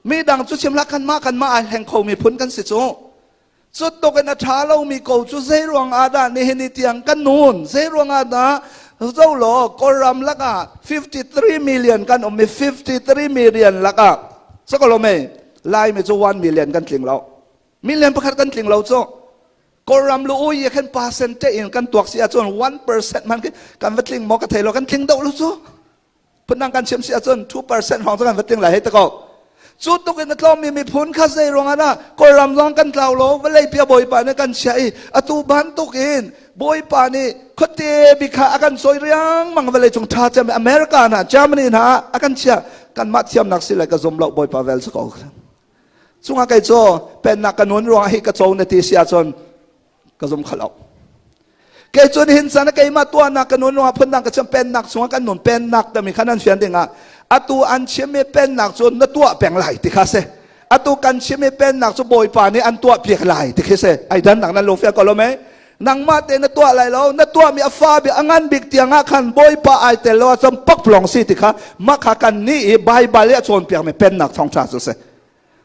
Mi dang cu chim hlah kanmah kanmah ai hleng kho mi phun kan si cu. Cu in a ṭha lomi ko cu zei ruang ah dah nihin ni tiang kan nun? Zei ruang ah dah zo law Kawlram lakah 53 million kan um i 53 million lakah sako lo mei Laimi cu 1 million kan tling lo. Million pakhat kan tling lo cu. Kawlram lu ui khan percentage in kan tuak si ahcun 1% man kan va tling maw ka thei lo kan tling deuh lo cu. Phundang kan chim si ahcun 2% hrawng cu kan va tling lai hei ta ko. Cu tuk in a tlawmmi miphun kha zei ruangah dah Kawlram zong kan tlau lo vawlei pia Bawipa nih kan chiah i atu bantuk in Bawipa nih khuate bik kha a kan cawi riangmang vawlei cung ṭha cem America hna Germany hna a kan chiah kanmah thiamnak si le ka zum lo Bawipa vel si ko. Cungah kei cu pennak ka nun ruangah hi ka co na ti si ahcun ka zum kho lo. Kei cu nihin caan ah keimah tuahnak ka nun ruangah phundang ka chim pennak chungah kan nun pennak timi kha nan fian dingah atu an chimmi pennak cu na tuah peng lai ti kha si. Atu kan chimmi pennak cu Bawipa nih an tuah piak lai ti khi si. Ai dannak nan lungfiang ko lo mei? Nangmah te na tuah lai lo, na tuahmi a fa bik a ngan bik tiang ah khan Bawipa ai tel lo ahcun pakpalawng si ti kha mah kha kan nih i Baibal i a cawnpiakmi pennak thawngṭha cu si.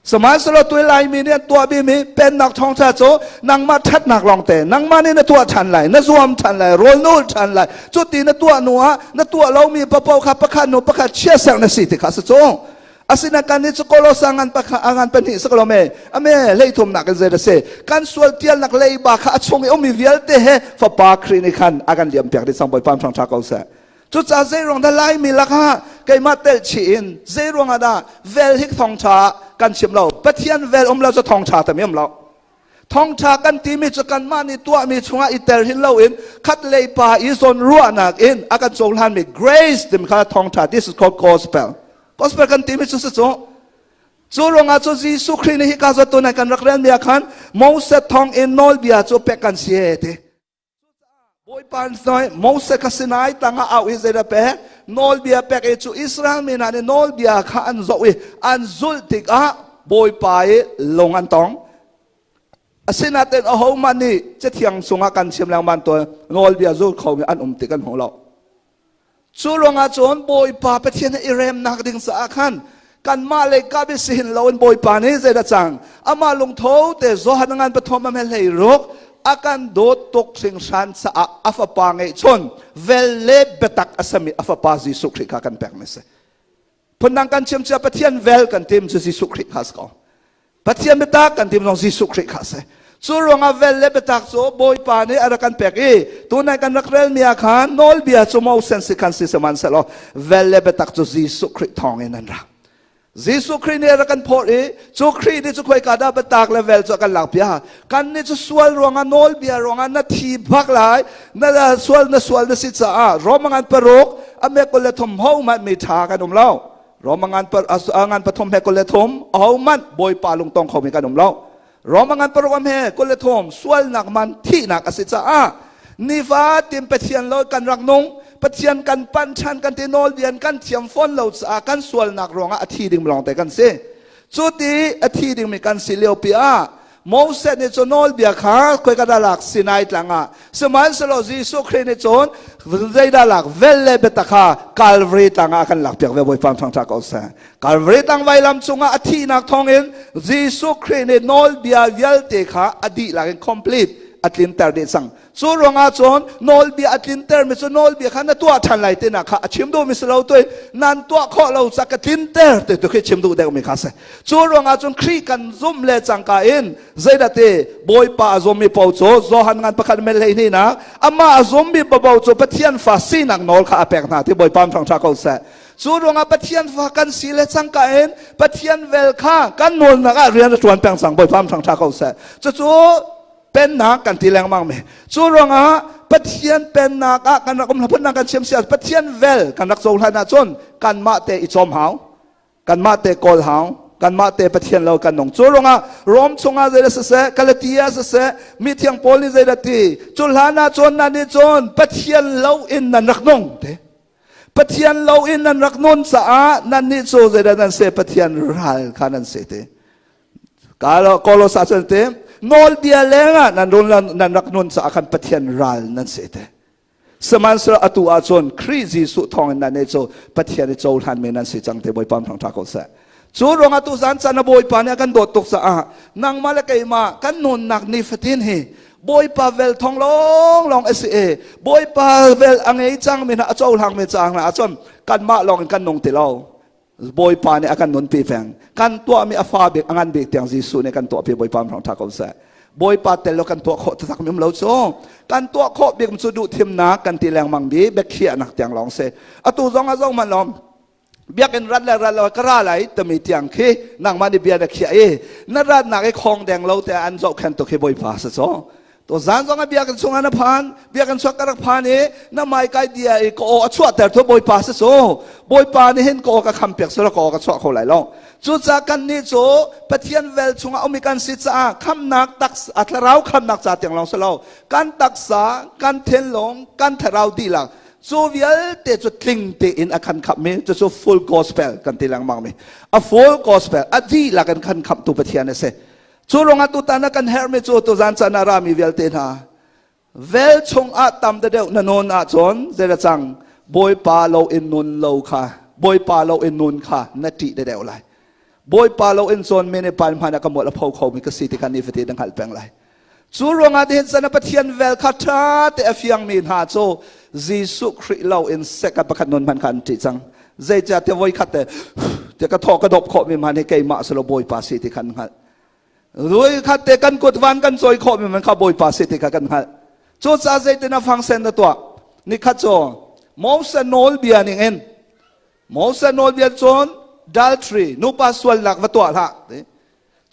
Sihmanhsehlaw tui Laimi nih an tuahmi pennak thawngṭha cu nangmah ṭhatnak lawngte nangmah nih na tuah ṭhan lai, na zuam ṭhan lai, rawl na ulh ṭhan lai. Cuti na tuah hnu ah na tuah lomi paoh kha pakhat hnu pakhat chiatserh na si ti kha a si cu. Asinain kan nih cu Kolosa ngan pakhat ngan pahnih si ko lo me ame hleithumnak in zei a si kan sual tialnak leiba kha a chung i ummi vialte he fapa Khrih nih khan a kan liam piak dih cang Bawipa thawngṭha ko seh. Cucaah zeiruang dah Laimi lakah keimah telh chih in zeiruang ah dah vel hi thawngṭha kan chim lo? Pathian vel um lo cu thawngṭha tami um lo. Thawngṭha kan timi cu kanmah nih tuahmi chungah i tel hin loin khat lei pa i zawn ruahnak in a kan cohlanmi grace timi kha thawngṭha this is called gospel. Gospel kan timi cu si cu cu ruangah cu Jesuh Khrih nih hika zawt tu kan rak relmi ah khan Moses thawng in nawlbia cu pek kan si ti. Bawipa nih Moses kha Sinai tangah au i zeidah pek? Nawlbia pek i cu Israel mi hna nih nawlbia kha an zoh i an zulh tikah Bawipa i lung an tong. Asinain ahohmanh nih Cathiang chungah kan chim lengmang tawn nawlbia zul khomi an um ti kan hmu lo. Cu ruangah cun Bawipa Pathian i remnak ding caah khan kanmah lei kap i si hin loin Bawipa nih zeidah cang amah lungtho te Johan ngan pathum a hlei ruk a kan dawt tuk hringhran caah a fapa ngeihchun vel le biatak a sami a fapa Jesuh Khrih kha kan pekmi si. Phundang kan chim cia Pathian vel kan tim cu Jesuh Khrih kha si ko. Pathian biatak kan tim zong Jesuh Khrih kha si. Cu ruangah vel le biatak cu Bawipa nih a rak kan pek i tunai kan rak relmi ah khan nawlbia cu Moses si khan si sihmanhsehlaw vel le biatak cu Jesuh Khrih thawngin an ra. Jesuh Khrih nih a rak kan phawt i cu Khrih nih cu khoika dah biatak le vel cu a kan lakpiak. Kan nih cu sual ruangah nawlbia ruangah na thi bak lai na sual na sual na si caah Roma ngan paruk a me 23 ho hmanh mi ṭha kan um lo. Roma ngan ngan pathum he 23 aho hmanh Bawipa lungtong khomi kan um lo. Roma ngan paruk am he 23 sualnak man thihnak a si caah nifatin Pathian lo kan rak nung Pathian kan panh ṭhan kan ti nawlbian kan thiam fawn lo caah kan sualnak ruangah a thi ding lawngte kan si. Cu ti a thi dingmi kan si lio pi ah Moses nih cun nawlbia kha khoika dah lak Sinai tlang ah sihmanhsehlaw Jesuh Khrih nih cun zeidah lak vel le biatak kha Calvary tlang ah a kan lakpiak ve Bawipa thangṭha ko seh Calvary tlang vailam cungah a thihnak thawngin Jesuh Khrih nih nawlbia vialte kha a dihlak in complete a tlinter dih cang Cu ruangah cun nawlbia a tlintermi cu nawlbia kha na tuah ṭhan lai tinak kha a chim duhmi si lo tuin nan tuah khawh lo ca ka tlinter ti tu khi chim duh deuhmi kha si. Cu ruangah cun Khrih kan zumh le cangka in zeidah ti Bawipa a zummi paoh cu Johan ngan pakhat mel 12 nak amah a zummi paoh cu Pathian fa sinak nawl kha a pek hna ti Bawipa thangṭha ko seh. Cu ruangah Pathian fa kan si le cangka in Pathian vel kha kan nawlnak ah rian a ṭuan peng cang Bawipa thangṭha ko seh. Cucu pennak kan ti lengmang mi cu ruangah Pathian pennak ah kan rak um phunnak kan chim sia Pathian vel kan rak cohlan ahcun kanmah te i cawm hau kanmah te kawl hau kanmah te Pathian lo kan nung cu ruangah Rom chungah zeidah siseh Galatia siseh mithiang Paul nih zeidah ti cu hlan ah cun nan nih cun Pathian lo in nan rak nung te Pathian lo in nan rak nun caah nan nih cu zeidah nan se Pathian ral kha nan se te Kolosa cun te nawlbia lengah nan run nan rak nun caah khan Pathian ral nan si te. Sihmanhsehlaw atu ahcun Khrih Jesuh thawngin nan cu Pathian i cohlanmi nan si cang te Bawipa thangṭha ko seh. Cu ruangah tu zan caan a Bawipa nih a kan dawt tuk caah nangmah le keimah kan nunnak nifatin hi Bawipa vel thong lawng lawng a si i Bawipa vel a ngei cangmi hna a cohlangmi caang hna ahcun kanmah lawng in kan nung ti lo. Bawipa nih a kan nunpi peng. Kan tuahmi a fa bik a ngan bik tiang Jesuh nih kan tuahpi Bawipa ram ṭha ko seh. Bawipa tel lo kan tuah khawh taktak mi um lo cu. Kan tuah khawh bik cu duh thimnak kan ti lengmang bi biakhiahnak tiang lawng si. Atu zong ah zong man lawm biakinn rat le rat lo ka ra lai timi tiang khi nangmah nih bia na khiah i na ratnak i khong deng lo te an zohkhen tuk hi Bawipa si cu. To zan zong ah biakinn chungah na phan, biakinn chuak ka rak phan i na mai kai dia i ka aw a chuahter tu Bawipa si cu. Bawipa nih hin ka aw ka kham piak sila ka aw ka chuah kho lai lo. Cucaah kannih cu Pathian vel chungah um i kan si caah khamnak taksa thlarau khamnak ca tiang lawng si lo. Kan taksa, kan thinlung, kan thlarau dihlak cu vialte cu tling tein a kan khamh mi cucu full gospel kan ti lengmang mi a full gospel a dihlak in kan khamhtu Pathian a si. Cu ruangah tutan ah kan herhmi cu tuzan caan ah rami vialte hna vel chungah tam deuh na nun ahcun zei cang Bawipa lo in nun lo kha Bawipa lo in nun kha na ṭih deuh lai. Bawipa lo in cawn mi nih pan hmanh ah ka mual a pho kho mi ka si ti kha nifate na hngalh peng lai. Cu ruangah tihin chan Pathian vel kha ṭha te a fiang mi hna cu Jesuh Khrih lo in sek pakhat nun hmanh kha an ṭih cang. Zeicahtiah voi khat te te ka thaw ka dawp khawh mi hmanh hi keimah si lo Bawipa si ti kha an hngalh. Voi khat te kan kut van kan cawi khawh mi hmanh kha Bawipa si ti kha kan hngalh. Cucaah zeitin a fangsen na tuah? Nikhat cu Moses nawlbia ning in Moses nawlbia cun adultery nupa sualnak va tuah hlah.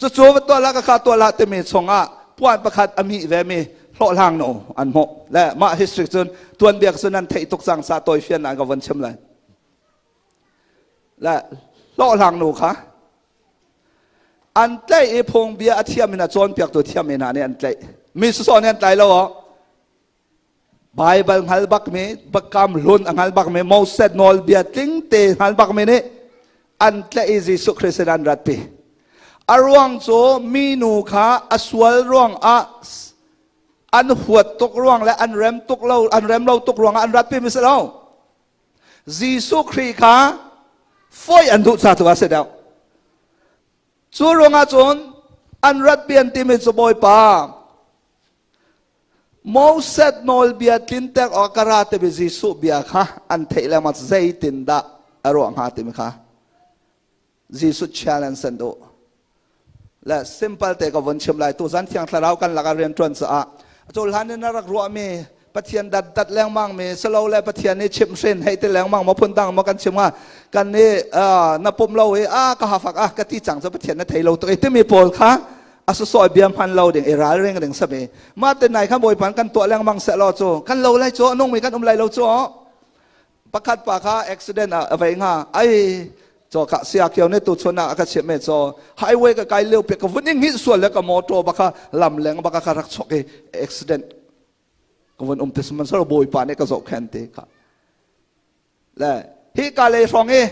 Cucu va tuah hlah ka kha tuah hlah timi chungah puan pakhat a mih ve mi hlawhhlang nu an hmuh. Le mah history cun tuanbia cun nan theih tuk cang sa tawi fian ka von chim lai. Le hlawhhlang nu kha an tlaih i phungbia a thiam in a cawnpiaktu thiam hna nih an tlaih. Mi sawsawh nih an tlai lo. Baibal hngal bak mi, Biakam hlun a hngal bak mi, Moses nawlbia tling te hngal bak mi nih an tlaih i Jesuh Khrist sin an ratpi. A ruang cu minu kha a sual ruang ah an huat tuk ruang le an rem tuk lo an rem lo tuk ruang ah an ratpi mi si lo. Jesuh Khrih kha foi an duh ca tu ah si deuh. Cu ruangah cun an rat pian timi cu Bawipa Moses nawlbia tlinter awk ka ra timi Jesuh bia kha an theih lengmang zeitindah a ruah hnga timi kha Jesuh challenge an duh. Le simple te ka vun chim lai tu zan thiang thlarau kan lakah rian ṭuan caah cu hlan in na rak ruahmi Pathian dat dat lengmang mi silo le Pathian nih chimhhrin hei ti lengmang maw phundang maw kan chim hnga kan nih na pum lo i a ka hafak ah ka ti cang cu Pathian na thei lo tuk i timi pawl kha a sawsawh bia hman lo ding i ralring ding sami mah te nai kha bawipa kan tuah lengmang seh law cu kan lo lai cu nung mi kan um lai lo cu pakhat pa kha accident ah a vei nga ai cho ka sia kio ne tu chun ah ka chim me cho highway ka kai leo pe ka vun ing hi sual le ka motor baka lam leng baka ka rak chok i accident ka vun um te man sar bawipa nih ka zoh khen te kha Le hi ka lei hrawng i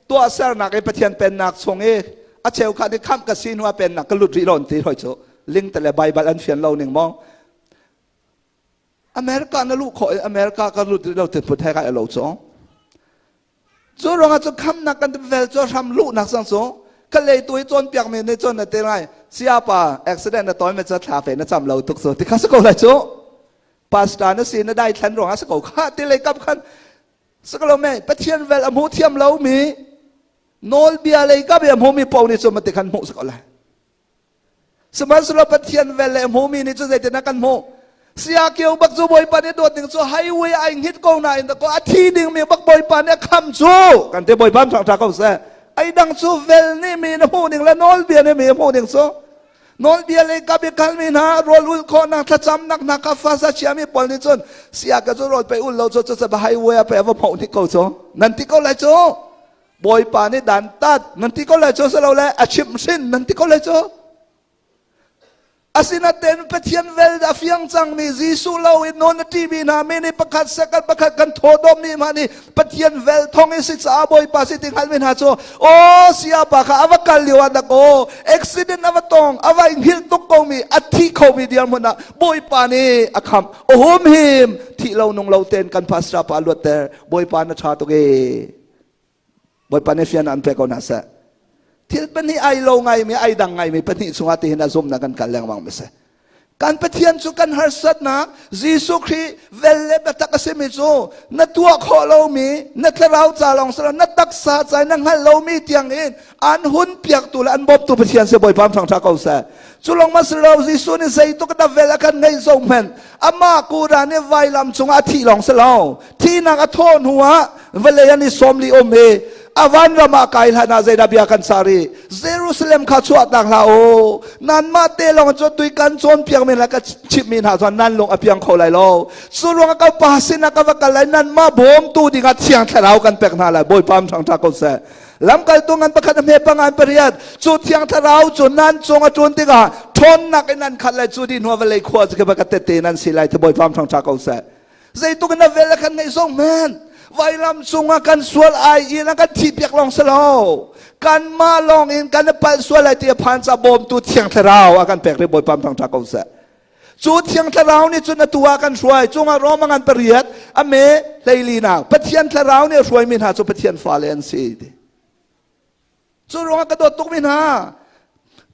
tuahsernak i Pathian pennak chung i a cheukhat nih khamh ka si hnu ah pennak ka lut rih lo an ti hoi cu ling te le Baibal an fian lo ning maw America na luh khawh i America ka lut rih lo ti put he kai lo cu cu ruangah cu khamnak kan vel cu hram luhnak sang cu ka lei tu i cawnpiak mi nih cun na te ngai siapa accident na tawi me cu thla fe na cam lo tuk cu ti kha si ko lai cu pastor na si na dai thlan ruangah si ko kha ti lei kap khan sakalo me pathian vel a hmu thiam lo mi nawlbia lei kap i a hmu mi pau nih cu mati khan hmuh si ko lai sihmanhsehlaw pathian vel le hmu mi nih cu zeitin kan hmuh sia kio bak cu bawipa nih dawt ding cu highway ai hngit ko nain ko a thi ding mi bak bawipa nih a kham cu kan te bawipa ṭha ṭha ko seh ai dang cu vel nih mi na hmuh ding le nawlbia nih mi a hmuh ding cu Nawlbia le ka biakalmi hna rawl ulh khawhnak thlacamnak hna kha fasa chiami pawl nih cun sia ka cu rawl pe ul lo cu cu highway a pe va phoh hnik ko cu nan ti ko lai cu Bawipa nih dan tat nan ti ko lai cu silo le a chimhhrin nan ti ko lai cu Asinain Pathian vel a fiang cangmi Jesuh lo in nawn a ṭihmi hna mi nih pakhat second pakhat kan thawdawmmi hmah nih Pathian vel thong i si caah Bawipa si ti hngalmi hna cu aw siapa kha a va kal lio ah dak aw accident a va tong a va hngilh tuk komi a thi khomi dirhmun ah Bawipa nih a khamh a humhim thih lo nung lo ten kan pastor pa luatter Bawipa na ṭha tuk e Bawipa nih fian an pe ko hna seh. Thil pahnih ai lo ngaimi, ai dang ngaimi pahnih chungah tihin a zumnak kan kal lengmang mi si. Kan Pathian cu kan harsatnak Jesuh Khrih vel le biatak a simi cu na tuah khawh lomi, na thlarau ca lawng si lo, na taksa ca na hngalh lomi tiang in an hun piaktu le an bawmtu Pathian si Bawipa thangṭha ko seh. Cu lawng ma si lo, Jesuh nih zeituk na vel a kan ngeih zo hmenh, amah kura nih vailam cungah a thih lawng si lo, thihnak a thawh hnu ah vawlei an i sawmli um i a vanram ah kai hlan ah zeidah bia kan sa rih? Jerusalem kha chuahtak hlah u. Nanmah te lawng cu tui kan cawnpiak mi le ka chimh mi hna chuan nan lung a piang kho lai lo. Cu ruangah ka pa sinah ka va kal lai, nanmah bawmtu dingah Thiang Thlarau kan pek hna lai. Bawipa ṭhangṭha ko seh. Lamkaltu ngan pakhat a hme pangan pariat cu Thiang Thlarau cu nan cung a ṭun tikah ṭhawnnak in nan khat lai. Cu dih hnu ah vawlei khua cu ka tette nan si lai. Bawipa ṭhangṭha ko seh. Zeituk in a vel a kan ngeih zong men vailam cungah kan sual ai in a kan thih piak lawng si lo, kanmah lawng in kan i palh sual lai ti a phan ca bawmtu Thiang Thlarau a kan pek rih. Bawipa thangṭha ko seh. Cu Thiang Thlarau nih cun atu ah kan hruai cungah Roma ngan pariat a me 14 nak, Pathian Thlarau nih a hruaimi hna cu Pathian fale an si ti. Cu ruangah ka dawt tukmi hna,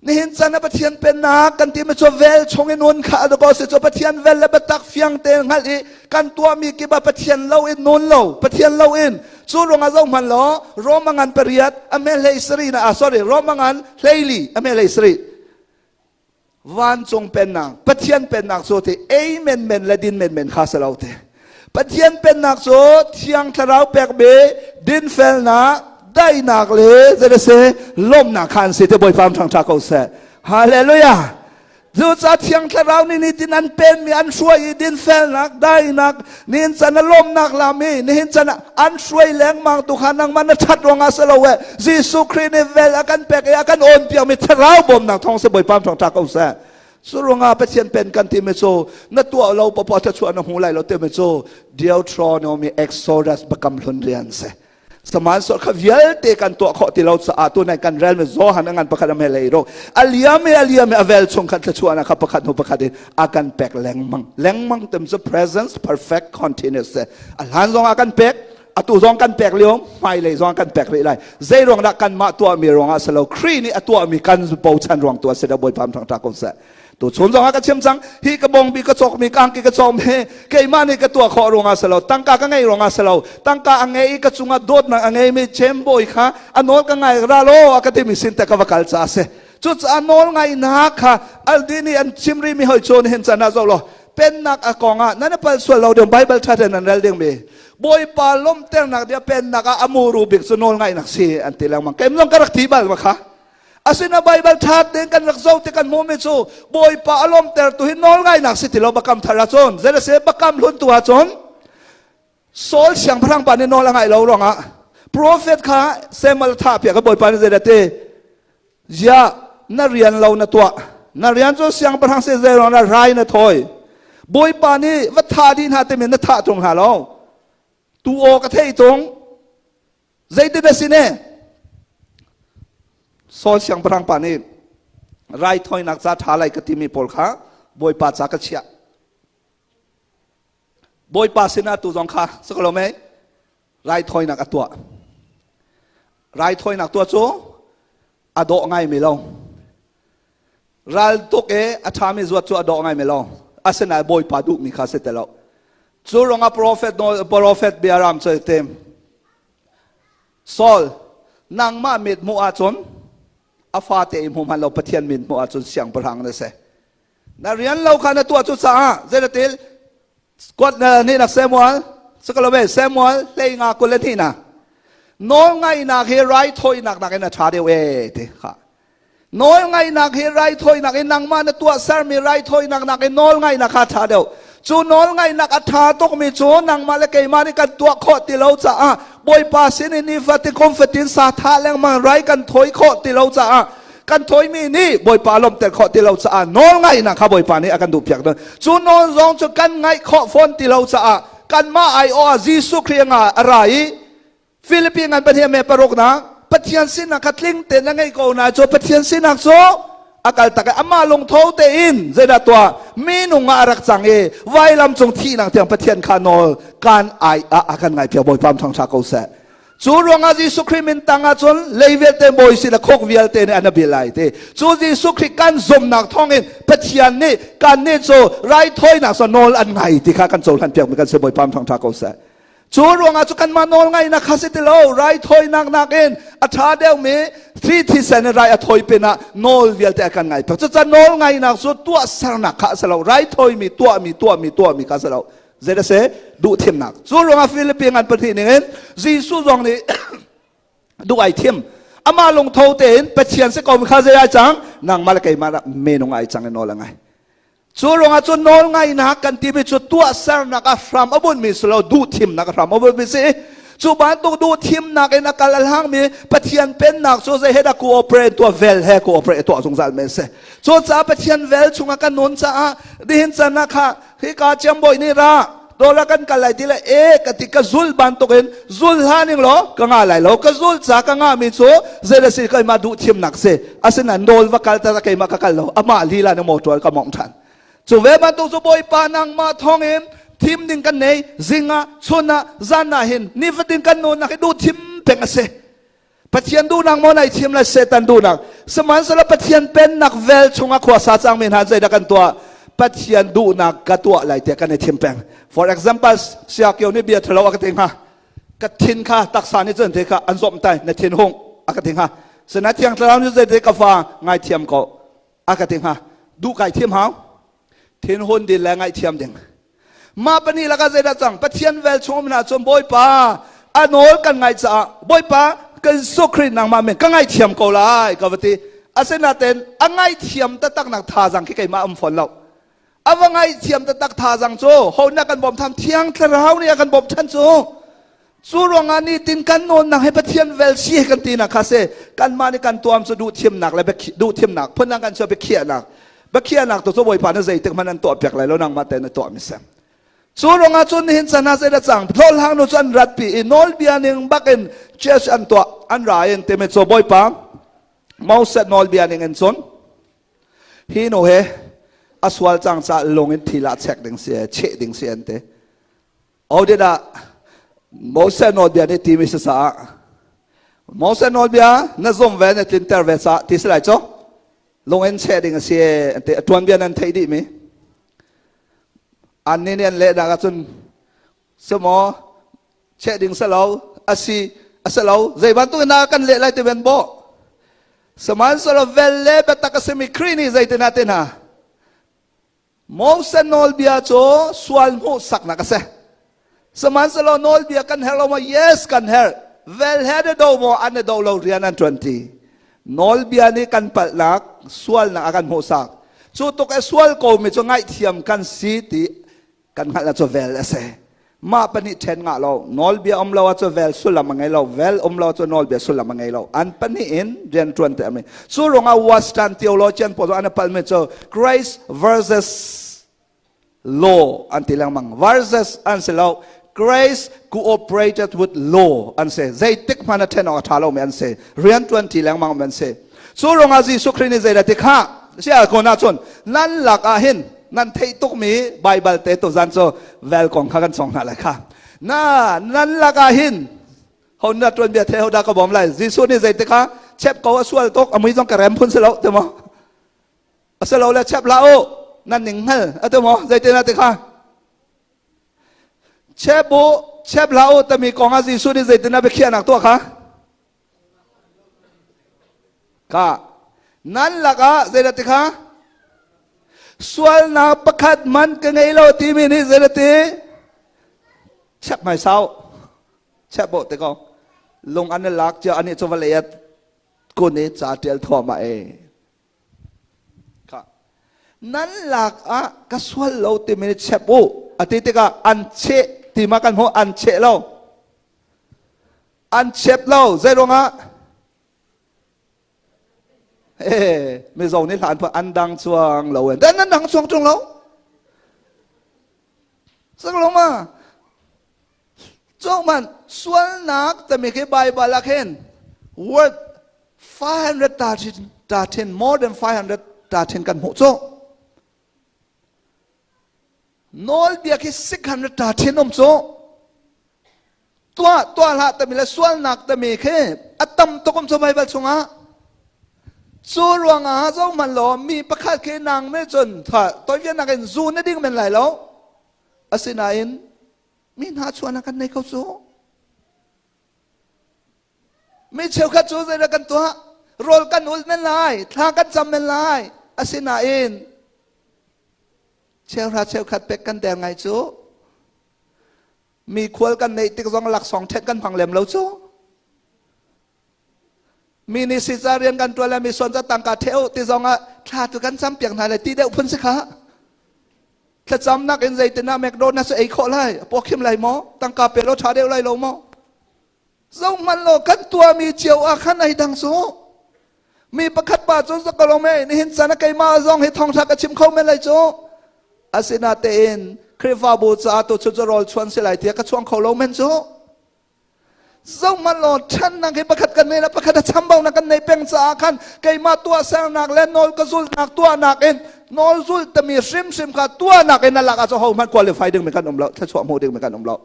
nihin chan ah Pathian pennak kan timi cu vel chung i nun kha a ko si. Cu Pathian vel le biatak fiang te hngalh i kan tuahmi kip ah Pathian lo in nun lo, Pathian lo in. Cu ruangah zoh hmanh law, Roma ngan pariat a me 17 na, ah, sorry, Roma ngan 14 a me 17, vancung pennak, Pathian pennak cu ti ei menmen le din menmen kha si lo ti. Pathian pennak cu Thiang Thlarau pekmi dinfelnak, daihnak le zei si lawmhnak kha an si ti. Bawipa ṭhangṭha ko seh. Hallelujah. Cucaah Thiang Thlarau nih nitin an penmi an hruai i dinfelnak, daihnak, nihin can a lawmhnak lam i nihin can an hruai lengmang tu kha nangmah na ṭhat ruangah si lo e, Jesuh Khrih nih vel a kan pek i a kan awn piakmi Thlarau bawmnak thawng si. Bawipa ṭhawngṭha ko seh. Cu ruangah Pathian pen kan timi cu na tuah lo popoh thluachuah na hmu lai lo timi cu Deuteronomy, Exodus, Biakam Hlun rian si. Sihmanhsehlaw kha vialte kan tuah khawh ti lo caah tunai kan relmi Johan a ngan pakhat a hmelei ro a liam i a liam i a vel chung khan thluachuahnak kha pakhat hnu pakhat in a kan pek lengmang lengmang. Tem cu presence perfect continuous a hlan zong ah kan pek, atu zong kan pek lio, hmailei zong kan pek rih lai. Zei ruang dah? Kanmah tuahmi ruangah si lo, Khrih nih a tuahmi kan bochan ruang tu a si dah. Bawipa thangṭha ko seh. Tu chun zong ah ka chim cang, hi ka bongbi ka cawkmi, ka angki ka cawkmi, keimah nih ka tuah khawh ruangah si lo, tangka ka ngei ruangah si lo. Tangka a ngei i ka cungah dawtnak a ngeimi Cembawi kha a nawl ka ngai, ra law a ka timi sin te ka va kal caah a si. Cucaah nawl ngaihnak kha aldi nih an chim rihmi hoi cu nihin can ah zoh law, pennak a kong ah nan i pal sual lo ding Bible ṭha tein nan rel dingmi, Bawipa lawmhternak dia pennak ah a muru bik cu nawl ngaihnak si an ti lengmang. Keim zong ka rak thi bal ma kha. Asina Bible ṭha tein kan rak zoh ti kan hmuhmi cu Bawipa a lawmhtertu hi nawl ngainak si ti lo Bakam Thar ahcun. Zei a si? Bakam Hlun tu ahcun Saul siangpahrang pa nih nawl a ngaih lo ruangah profet kha Samuel thah piak. Bawipa nih zei ti ziah na rian lo na tuah, na rian cu siangpahrang si, zei ruang na rai na thawi, Bawipa nih va thah dih hna timi na thah tung hna lo, tu aw ka theih tung, zeitin a si ne? Saul siangpahrang pa nih raithawinak ca ṭha lai ka timi pawl kha Bawipa ca ka chiah. Bawipa sinah tu zong kha si ko lo mei raithawinak a tuah. Raithawinak tuah cu a dawh ngaimi lo. Ral tuk i a ṭhami zuat cu a dawh ngaimi lo. Asinain Bawipa duhmi kha si ti lo. Cu ruangah profet biaram cu tim. Saul, nangmah mit hmuh ahcun a fate i hmu hman lo, Pathian min hmuh ahcun siangpahrang na si. Na rian lo kha na tuah cu caah zeidatil kuat na nih nak Samuel sakalome Samuel 15 22 na nawl ngaihnak hi raithawinak nakin a ṭha deuh e ti kha. Nawl ngaihnak hi raithawinak in, nangmah na tuah sermi raithawinak nakin nawl ngaihnak kha ṭha deuh. Cu nawl ngaihnak a ṭha tukmi cu nangmah le keimah nih kan tuah khawh ti lo caah, Bawipa sin in nifatin kum fatin sa thah lengmang rai kan thawi khawh ti lo caah, kan thawimi nih Bawipa lawmhter khawh ti lo caah nawl ngaihnak kha Bawipa nih a kan duhpiak tawn. Cu nawl zong cu kan ngaih khawh fawn ti lo caah kanmah aiawh ah Jesuh Khrih a ra i Filipi ngan pahnih me paruknak, Pathian sinak kha tling tein a ngei ko na cu Pathian sinak cu a kal tak i amah lungtho tein zeidah tuah, minung ah a rak cang i vailam cung thihnak tiang Pathian kha nawl kan ai ah a kan ngai piak. Bawipa thangṭha ko seh. Cu ruangah Jesuh Khrih min tangah cun lei vialte bawi si le khok vialte nih an bil lai ti. Cu Jesuh Khrih kan zumnak thawngin Pathian nih kan nih cu raithawinak cu nawl an ngai ti kha kan cohlan piakmi kan si Bawipa thangṭha ko seh. Cu ruangah cu kanmah nawl ngaihnak kha si ti lo raithawinak nakin a ṭha deuhmi thri thisen in rai a thawi pinah nawl vialte a kan ngai piak. Cucaah nawl ngaihnak cu tuahsernak kha a si lo raithawimi tuahmi tuahmi tuahmi kha a si lo. Zei a si? Duhthimnak. Cu ruangah Filipi ngan pahnih ningin Jesuh zong nih duh ai thim. Amah lungtho tein Pathian si ko mi kha zei ai cang? Nangmah le keimah dah menung ai cang i nawl a ngai. Cu ruangah cun nawl ngaihnak kan timi cu tuahsernak a hram a bunmi si lo duhthimnak a hram a bunmi si. Cu bantuk duhthimnak in a kal a hlangmi Pathian pennak cu zei he dah cooperate tuah vel he cooperate tuah zungzal men si. Cucaah Pathian vel chungah kan nun caah nihin can ah kha hika ciambawi nih ra dawla kan kal lai ti le e ka ti ka zul bantukin zul hlah ning law ka nga lai lo ka zul ca ka nga mi cu zei si keimah duh thimnak si asinain nawl va kal ta keimah ka kal lo amah lila na motor ka mong than cu ve bantuk cu bawipa nangmah thawngin thim ding kan nei zingah chun ah zan ah hin nifatin kan nunnak hi duh thim peng a si Pathian duhnak maw nai thim le Satan duhnak sihmanhsehlaw Pathian pennak vel chungah khuasa cangmi hna zeidah kan tuah Pathian duhnak ka tuah lai tiah kan i thim peng for example siakio nih bia thalo a ka ti hnga ka thin kha taksa nih cun te kha an zawm tai na thin hung a ka ti hnga sina thiang thlarau nih zei te ka fa ngai thiam ko a ka ti hnga duh kai thiam hau thinhun din le ngaihthiam ding mah pahnih lakah zeidah cang pathian vel chung um hna cun bawipa a nawl kan ngaih caah bawipa kan sukri nangmah men ka ngaihthiam ko lai ka va ti asinain a ngaihthiam taktak nak thazang khi keimah um fawn lo a va ngaihthiam taktak thazang cu ho na kan bawm tham thiang thlarau nih a kan bawm than cu Cu ruangah nitin kan nawnnak he Pathian vel si he kan tinak kha si kanmah nih kan tuam cu duhthimnak le duhthimnak phundang kan chuah biakhiahnak biakhiahnak tu cu Bawipa na zeitik hmanh an tuah piak lai lo nangmah tein na tuah mi si. Cu ruangah cun nihin chan ah zeidah cang hlawhhlang nu cu an rat pi i nawlbia ning bakin church an tuah an ra in timi cu Bawipa Moses nawlbia ning in cun hi nu he a sual cang ca lung in thil ah chek ding si cheh ding si an ti Audit ah Moses nawlbia nih timi si caah Moses nawlbia na zum ve na tlinter ve caah ti si lai cu lung in cheh ding a si an ti a tuanbia nan theih dih mi an nih nih an lehnak ahcun sumaw cheh ding si lo asi a si lo zei bantuk in dah kan leh lai ti ben bawh sihmanhsehlaw vel le biatak a simi Khrih nih zeitin ah ti hna Moses nawlbia cu sual hmuhsaknak a si. Sihmanhsehlaw nawlbia kan herh lo maw? Yes, kan herh. Vel he an do maw? An do lo rian an ṭuan ti. Nawlbia nih kan palhnak, sualnak a kan hmuhsak. Cu tuk e sual komi cu ngaihthiam kan si ti kan hngalh cu vel a si. Mah pahnih ṭhen ngah lo. Nawlbia um lo ahcun vel sullam a ngei lo. Vel um lo ahcun nawlbia sullam a ngei lo. An pahnih in rian ṭuan te ami. Cu ruangah Western theologian pawl an palmi cu grace versus law an ti lengmang. Versus an si lo. Grace cooperated with law an si. Zeitik hmanh a ṭhen awk a ṭha lomi an si. Rian ṭuan ṭi lengmang an si. Cu ruangah Jesuh Khrih nih zeidah ti kha sia ko na cun nan lak ah hin nan theih tukmi Baibal te tuzan cu vel kong kha kan cawng hna lai kha. Na nan lakah hin ho na tuan bia the ho dah ka bawm lai Jesuh nih zeitik ah chep ko a sual tuk a mui zong ka rem phun si lo ti maw a si lo le chep la u nan ning hngal a ti maw zeitin a ti kha chep u chep la u tami kong ah Jesuh nih zeitin a biakhiahnak tuah kha Ka nan lakah zeidah ti kha sualnak pakhat man ka ngei lo timi nih zeidah ti chep hmaisau chep bo te ko lung an i lak cio ani cu vawlei ah kun i ca tial thuahmah e nan lak ah ka sual lo timi nih chep u a ti tikah an cheh ti ma kan hmuh an cheh lo An chep lo. Zei ruangah? Eh, Mizo nih hlan an dang chuang lo. Dan an dang chuang tung lo. Sang lo ma? Cong man sualnak tami khi Bible ah khin word 513 more than 513 kan hmuh cu. Nawlbia khi 613 um cu. Tuah tuah hlah tami le sualnak tami khi a tam tuk um cu Baibal chungah. Cu ruangah zohhmanh law mi pakhat khi nang me cun toivianak in zu na ding men lai lo. Asinain mi hna chuahnak kan nei kho cu. Mi cheukhat cu zeidah kan tuah? Rawl kan ul men lai, thla kan cam men lai. Asinain cheuhra cheukhat pek kan der ngai cu. Mi khual kan neih tik zong laksawng ṭhet kan hmang lem lo cu. Mi nih sica rian kan ṭuan le mi suan ca tangka ṭheh u ti zong ah thla tu kan cam piak hna le ti deuh phun si kha. Thlacamnak in zeitin ah McDonald's ei khawh lai, pawkhim lai maw? Tangka pe law ṭha deuh lai lo maw? Zohhmanh law kan tuahmi cio ah khan ai dang su. Mi pakhat pa cu zakalong me nihin chan ah keimah zong hi thawngṭha ka chim kho men lai cu. Asinatein Khrihfabu caah tu cu rawl chuan si lai tiah ka chuang kho lo men cu. Zohhmanh law ṭhannak hi pakhat kan nei la pakhat a chambaunak kan nei peng caah khan keimah tuahsernak le nawl ka zulhnak tuahnak in nawl zulh tami hrimhrim kha tuahnak in a lak ah cu hohmanh qualify ding mi kan um lo thluachuah hmu ding mi kan um lo.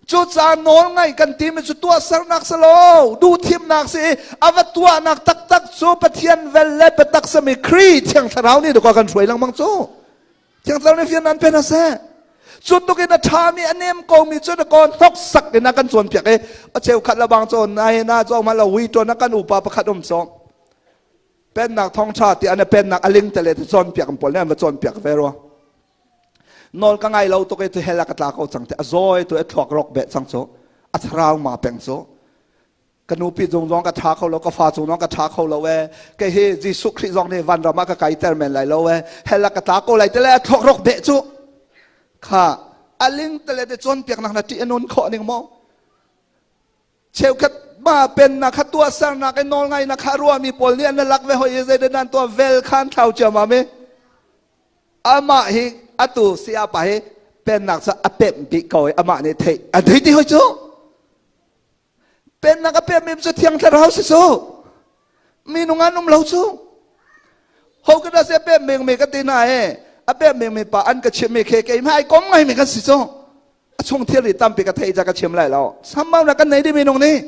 Cucaah nawlngaih kan timi cu tuahsernak si lo, duhthimnak si i a va tuahnak taktak cu Pathian vel le biatak sami Khrih Thiang Thlarau nih dawkaw kan hruai lengmang cu. Thiang Thlarau nih fian an pen a seh. Cu tuk in a ṭhami a nem komi cu dakaw hnoksak in a kan cawnpiak i a cheukhat le bang cawn nai na caw ma lo hui ṭuan a kan upa pakhat um cawng. Pennak thawngṭha ti an pennak a ling tele cawnpiak an pawl nih an va cawnpiak ve rua. Nawl ka ngai lo tuk i tu hell ah ka tla ko cang ti a zawi tu a thluak rok beh cang cu a thlarau ma peng cu ka nupi cung zong ka tha kho lo ka fa cung zong ka tha kho lo e kei hi Jesuh Khrih zong nih vanram ah ka kaiter men lai lo e hell ah ka tla ko lai te le a thluak rok beh cu kha a ling tele te cawnpiak nak na ṭih a nun khawh ning maw Cheukhat ma pennak kha tuahsernak in nawlngaihnak kha ruahmi pawl nih an lak ve hoi i zeidah nan tuah vel khan thlau ciammam i amah hi atu sayapa hi pennak cu a pemh bik ko i amah nih theih a thei ti hoi cu pennak a pemh mi cu thiang thlarau si cu minung an um lo cu ho ka dah se pemh meng mi ka ti na e a pemh meng mi pa an ka chimh mi khe keimah ai kom ngai mi kan si cu a chung thilri tampi ka theih ca ka chim lai lo sambau na kan nei dimi nung nih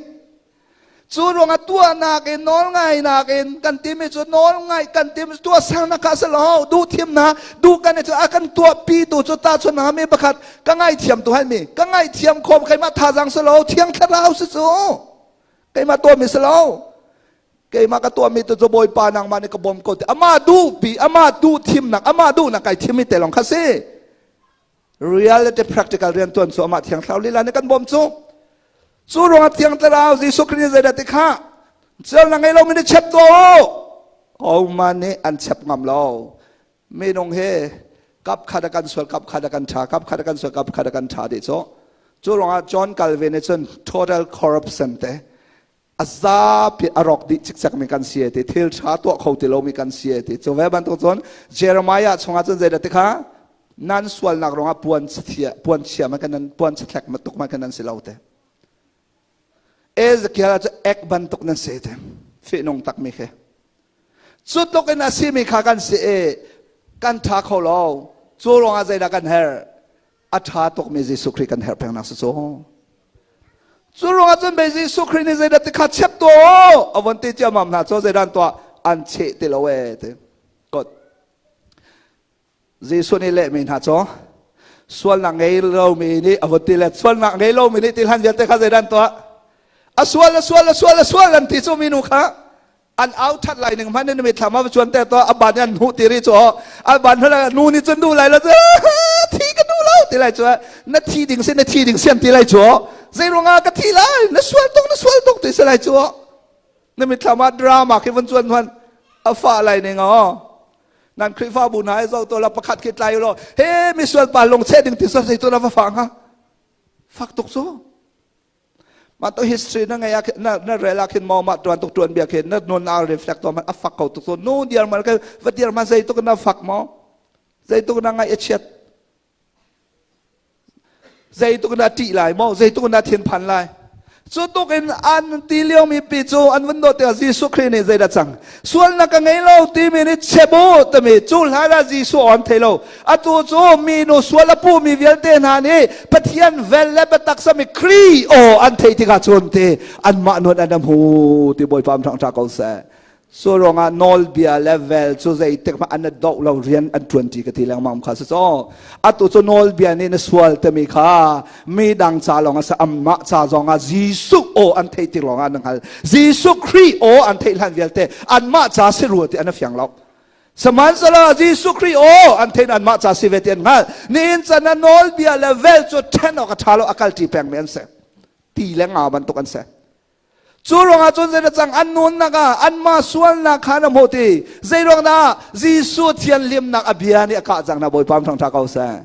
cu ruangah tuahnak in nawlngainak in kan timi cu nawlngaih kan tim tuahsernak kha si lo duh thimnak duh kan cu a kan tuahpi tu cu tahchun na mi pakhat ka ngaithiam tu hai mi ka ngaithiam khom keimah thazang si lo thiang thlarau si cu keimah tuahmi si lo keimah ka tuahmi tu cu bawipa nangmah nih ka bawm ko ti amah duhpi amah duh thimnak amah duhnak kai thim mi te lawng kha si Reality practical rian tuan cu amah thiang thlarau lila nih kan bawm cu. Cu ruangah thiang thlarau Jesuh Khrist nih zeidah ti kha cel na ngei lomi nih chep tuah u. Hohmanh nih an chep ngam lo. Minung hi kap khat a kan sual kap khat a kan ṭha kap khat a kan sual kap khat a kan ṭha dih cu. Cu ruangah John Calvin nih cun total corruption te a zapi a rawk dih cikcek mi kan si ti thil ṭha tuah kho ti lomi kan si ti cu ve bantuk cun Jeremiah chungah cun zeidah ti kha nan sualnak ruangah puan chia puan chia ma kan puan thlek ma tuk ma kan nan si lo te Ezekiel cu ek bantuk nan si te fihnung tak mi khi cu tluk in a simi kha kan si i kan ṭha kho lo cu ruangah zeidah kan herh a ṭha tukmi Jesuh Khrih kan herh pengnak si cu. Cu ruangah cun bei Jesuh Khrih nih zeidah ti kha chep tuah u a von ti ciammam hna cu zeidah an tuah an cheh ti lo ee ti. God. Jesuh nih lehmi hna cu sualnak ngei lomi nih a von ti le sualnak ngei lomi nih ti hlan vialte kha zeidah an tuah a sual a sual a sual a sual an ti cu minu kha an au that lai ning hmanh in mitthlam a cuan te to a ban an hnuh ti ri cu a ban hala nu nih cun duh lai lo thi ka duh lo ti lai cu na thi ding si na thi ding siam ti lai cu zei ruangah ka thi lai na sual tuk na sual tuk ti si lai cu na mitthlam ah drama khi vun cuan hman a fa lai ning o nan Khrihfabu hna ai zo to la pakhat khi tlai lo he mi sual pa lung che ding ti so sei to la va fa nga fak tuk cu Mah to history na ngei ah na na rel ah khin maw mah tuan tuk tuan bia khin na nun na reflect to man a fak ko tuk so nu diar man ka va diar man zei tuk na fak maw zei tuk na ngaih a chiat zei tuk na ṭih lai maw zei tuk na thinphan lai. Cu tuk in an ti lio mi pi cu an vun dawt tikah Jesuh Khrih nih zeidah cang? Sualnak ka ngei lo timi nih chep u timi cu hlan ah Jesuh aw an thei lo. Atu cu minu sual a puhmi vialte hna nih Pathian vel le biatak sami Khrih aw an theih tikah cun ti anmah nun an hmu ti Bawipa am ṭha ko seh. Cu ruangah nawlbia le vel cu zeitik hmanh an doh lo rian an ṭuanṭi ka ti lengmang kha si caw. Atu cu nawlbia nih na sual timi kha mi dang ca lawng a si amah ca zong ah Jesuh aw an theih tik lawng ah an hngal. Jesuh Khrih aw an theih hlan vialte anmah ca si rua ti an fiang lo. Sihmanhsehlaw Jesuh Khrih aw an theih anmah ca si ve ti an hngalh. Nihin chan ah nawlbia le vel cu ṭhen awk a ṭha lo a kalṭi pengmi an si. Ti le nga bantuk an si. Cu ruangah cun zeidah cang an nunnak ah anmah sualnak kha na hmuh ti zeiruang dah Jesuh thianhlimnak a bia nih a kah cang na Bawipa thangṭha ko seh.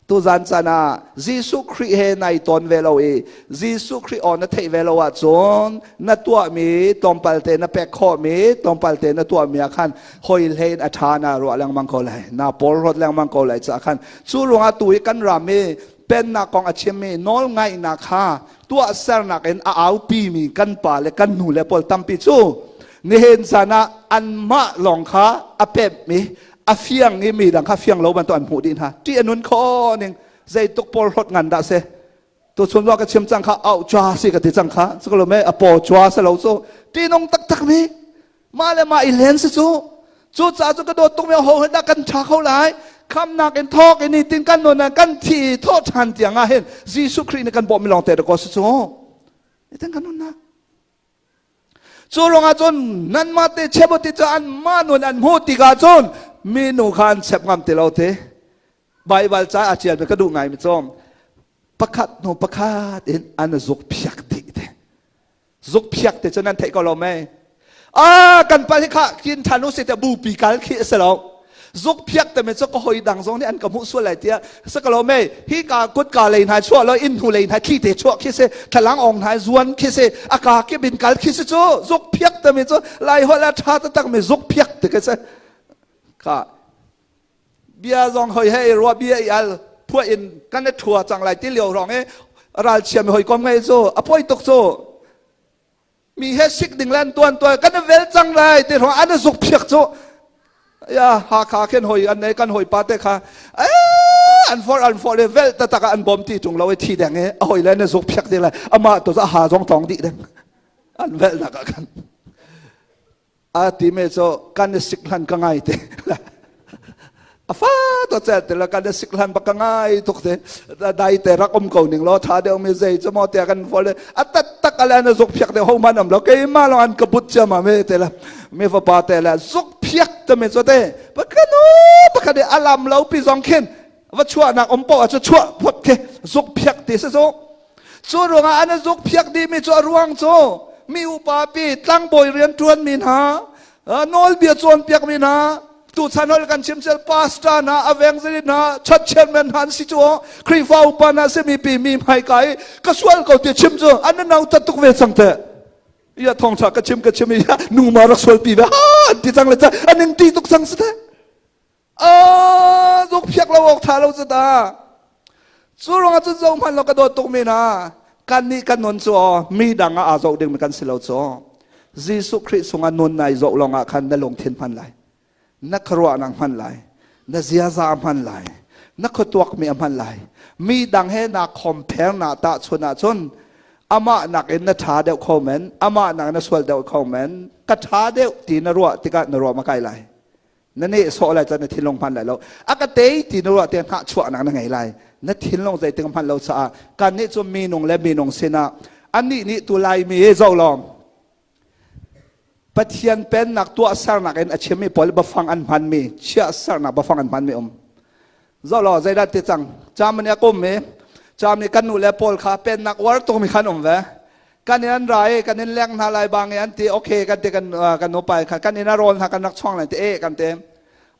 Tuzan caan ah Jesuh Khrih he nai ton ve lo i Jesuh Khrih aw na theih ve lo ahcun na tuahmi tlawmpal te na pek khawhmi tlawmpal te na tuahmi ah khan hoi hlei in a ṭha na ruah lengmang ko lai na porhlawt lengmang ko lai caah khan cu ruangah tu hi kan ram i pennak kong a chimmi nawlngaihnak kha tuahsernak in a aupimi kan pa le kan nu le pawl tampi cu nihin caan ah anmah lawng kha a pemh i a fiang i mi dang kha fiang lo bantuk an hmuh dih hna ṭih a nun kho ning zeituk porhlawt ngan dah si tu chun ka chim cang kha au chua si ka ti cang kha cu lo me a paw chua se lo cu ṭihnung taktak mi mah le mah i hlen si cu cu caah cu ka dawt tuk mi ho he dah kan ṭha kho lai khamnak in thawk in tin kan nun kan thi thawh ṭhan tiang ah hin Jesuh Khrih nih kan bawmh mi lawng te ko si cu itin kan nunnak cu ruangah cun nanmah te chep ti cu an mah nun an hmuh tikah cun minu kha an chep ngam ti lo te Baibal ca a ṭial mi ka duh ngai mi cu pakhat hnu pakhat in an zuk phiak dih te Zukphiak te cu nan theih ko lo mei? Ah, kan pa hi kha kin ṭhan u si te bupi kal khi a si lo. Zukphiak te me cu ka hoi dang zong nih an ka hmuh sual lai tiah si ko lo mei? Hi ka kutka lei hna chuah lo inn hnu lei hna thli te chuah khi si, thlalang ong hna zuan khi si, a ka kip in kal khi si cu zukphiak te me cu lai holh a ṭha taktak mi zukphiak te khi si. Ka bia zong hoi he rua bia i al phuah in kan i thua cang lai ti lio rong i ralchia mi hawikom ngei cu a poi tuk cu mi he sik ding lan tuan tuan kan i vel cang lai ti rong an i zuk phiak cu ya Hakha khen hoi an nei kan hoi pa te kha an for an for le vel ta tak an bom ti tung lo i thi deng i a hoi le na zuk phiak ding lai amah to a ha zong tong dih deng an vel nak ah khan A ti mi cu kan i sik hlan ka ngai te. A fa to cel te la kan i sik hlan bak ka ngai tuk te. Dai te rak um ko ning lo tha deuh mi zei cu maw te kan fol a tat tak ale na zuk phiak de ho man am lo keimah long an ka but chia ma me te la mi fapa te la zuk phiak te me cho te pakanu pakhat alam lo pi zong khin va chuah nak om po a chu chuah phot ke zuk phiak ti se zo Cu ruangah an zuk phiak dihmi cu a ruang cu mi upa pi tlangbawi rian ṭuanmi hna, nawlbia cawnpiakmi hna, tuchan hol kan chim cel pastor hna, evangelist hna, church chairman hna an si cu Khrihfa upa hna si mi pi mi hmaika i ka sual ko ti chim cu an nau tuk ve cang te. Ia thawngṭha ka chim ka chim i nu ma rak sual pi ve ha an ti cang le an in ti tuk cang si te. Zuk phiak lo awk tha lo cu ta. Cu ruangah cun zoh hmanh lo ka dawt tuk mi hna kan nih kan nun cu mi dang ah aa zoh ding mi kan si lo cu. Jesuh Khrih sungah nun nai zoh lawngah khan na lungthin hman lai. Na khuaruahnak hman lai. Na ziaza hman lai. Na khuatuak mi a hman lai. Mi dang he na compare na tahchun ahcun amah nakin na ṭha deuh kho men, amah nak na sual deuh kho men, ka ṭha deuh ti na ruah tikah na ruah ma kai lai. Na nehsawh lai cun na thinlung hman lai lo. A ka tei ti na ruah te hnahchuahnak na ngei lai. Na thinlung zeitik hman lo caah kan nih cu minung le minung sinah anih nih tu Laimi he zoh law Pathian pennak tuahsernak in a chimmi pawl bafang an hmanmi chiahsernak bafang an hmanmi um. Zoh law zeidah ti cang Germany a kum i Germany kan nu le pawl kha pennak uar tukmi khan um ve. Kan in an ra i kan in leng hna lai bang i an ti okay kan ti kan kan nupa kha kan in a rawl hna kan rak chuang lai ti e kan ti.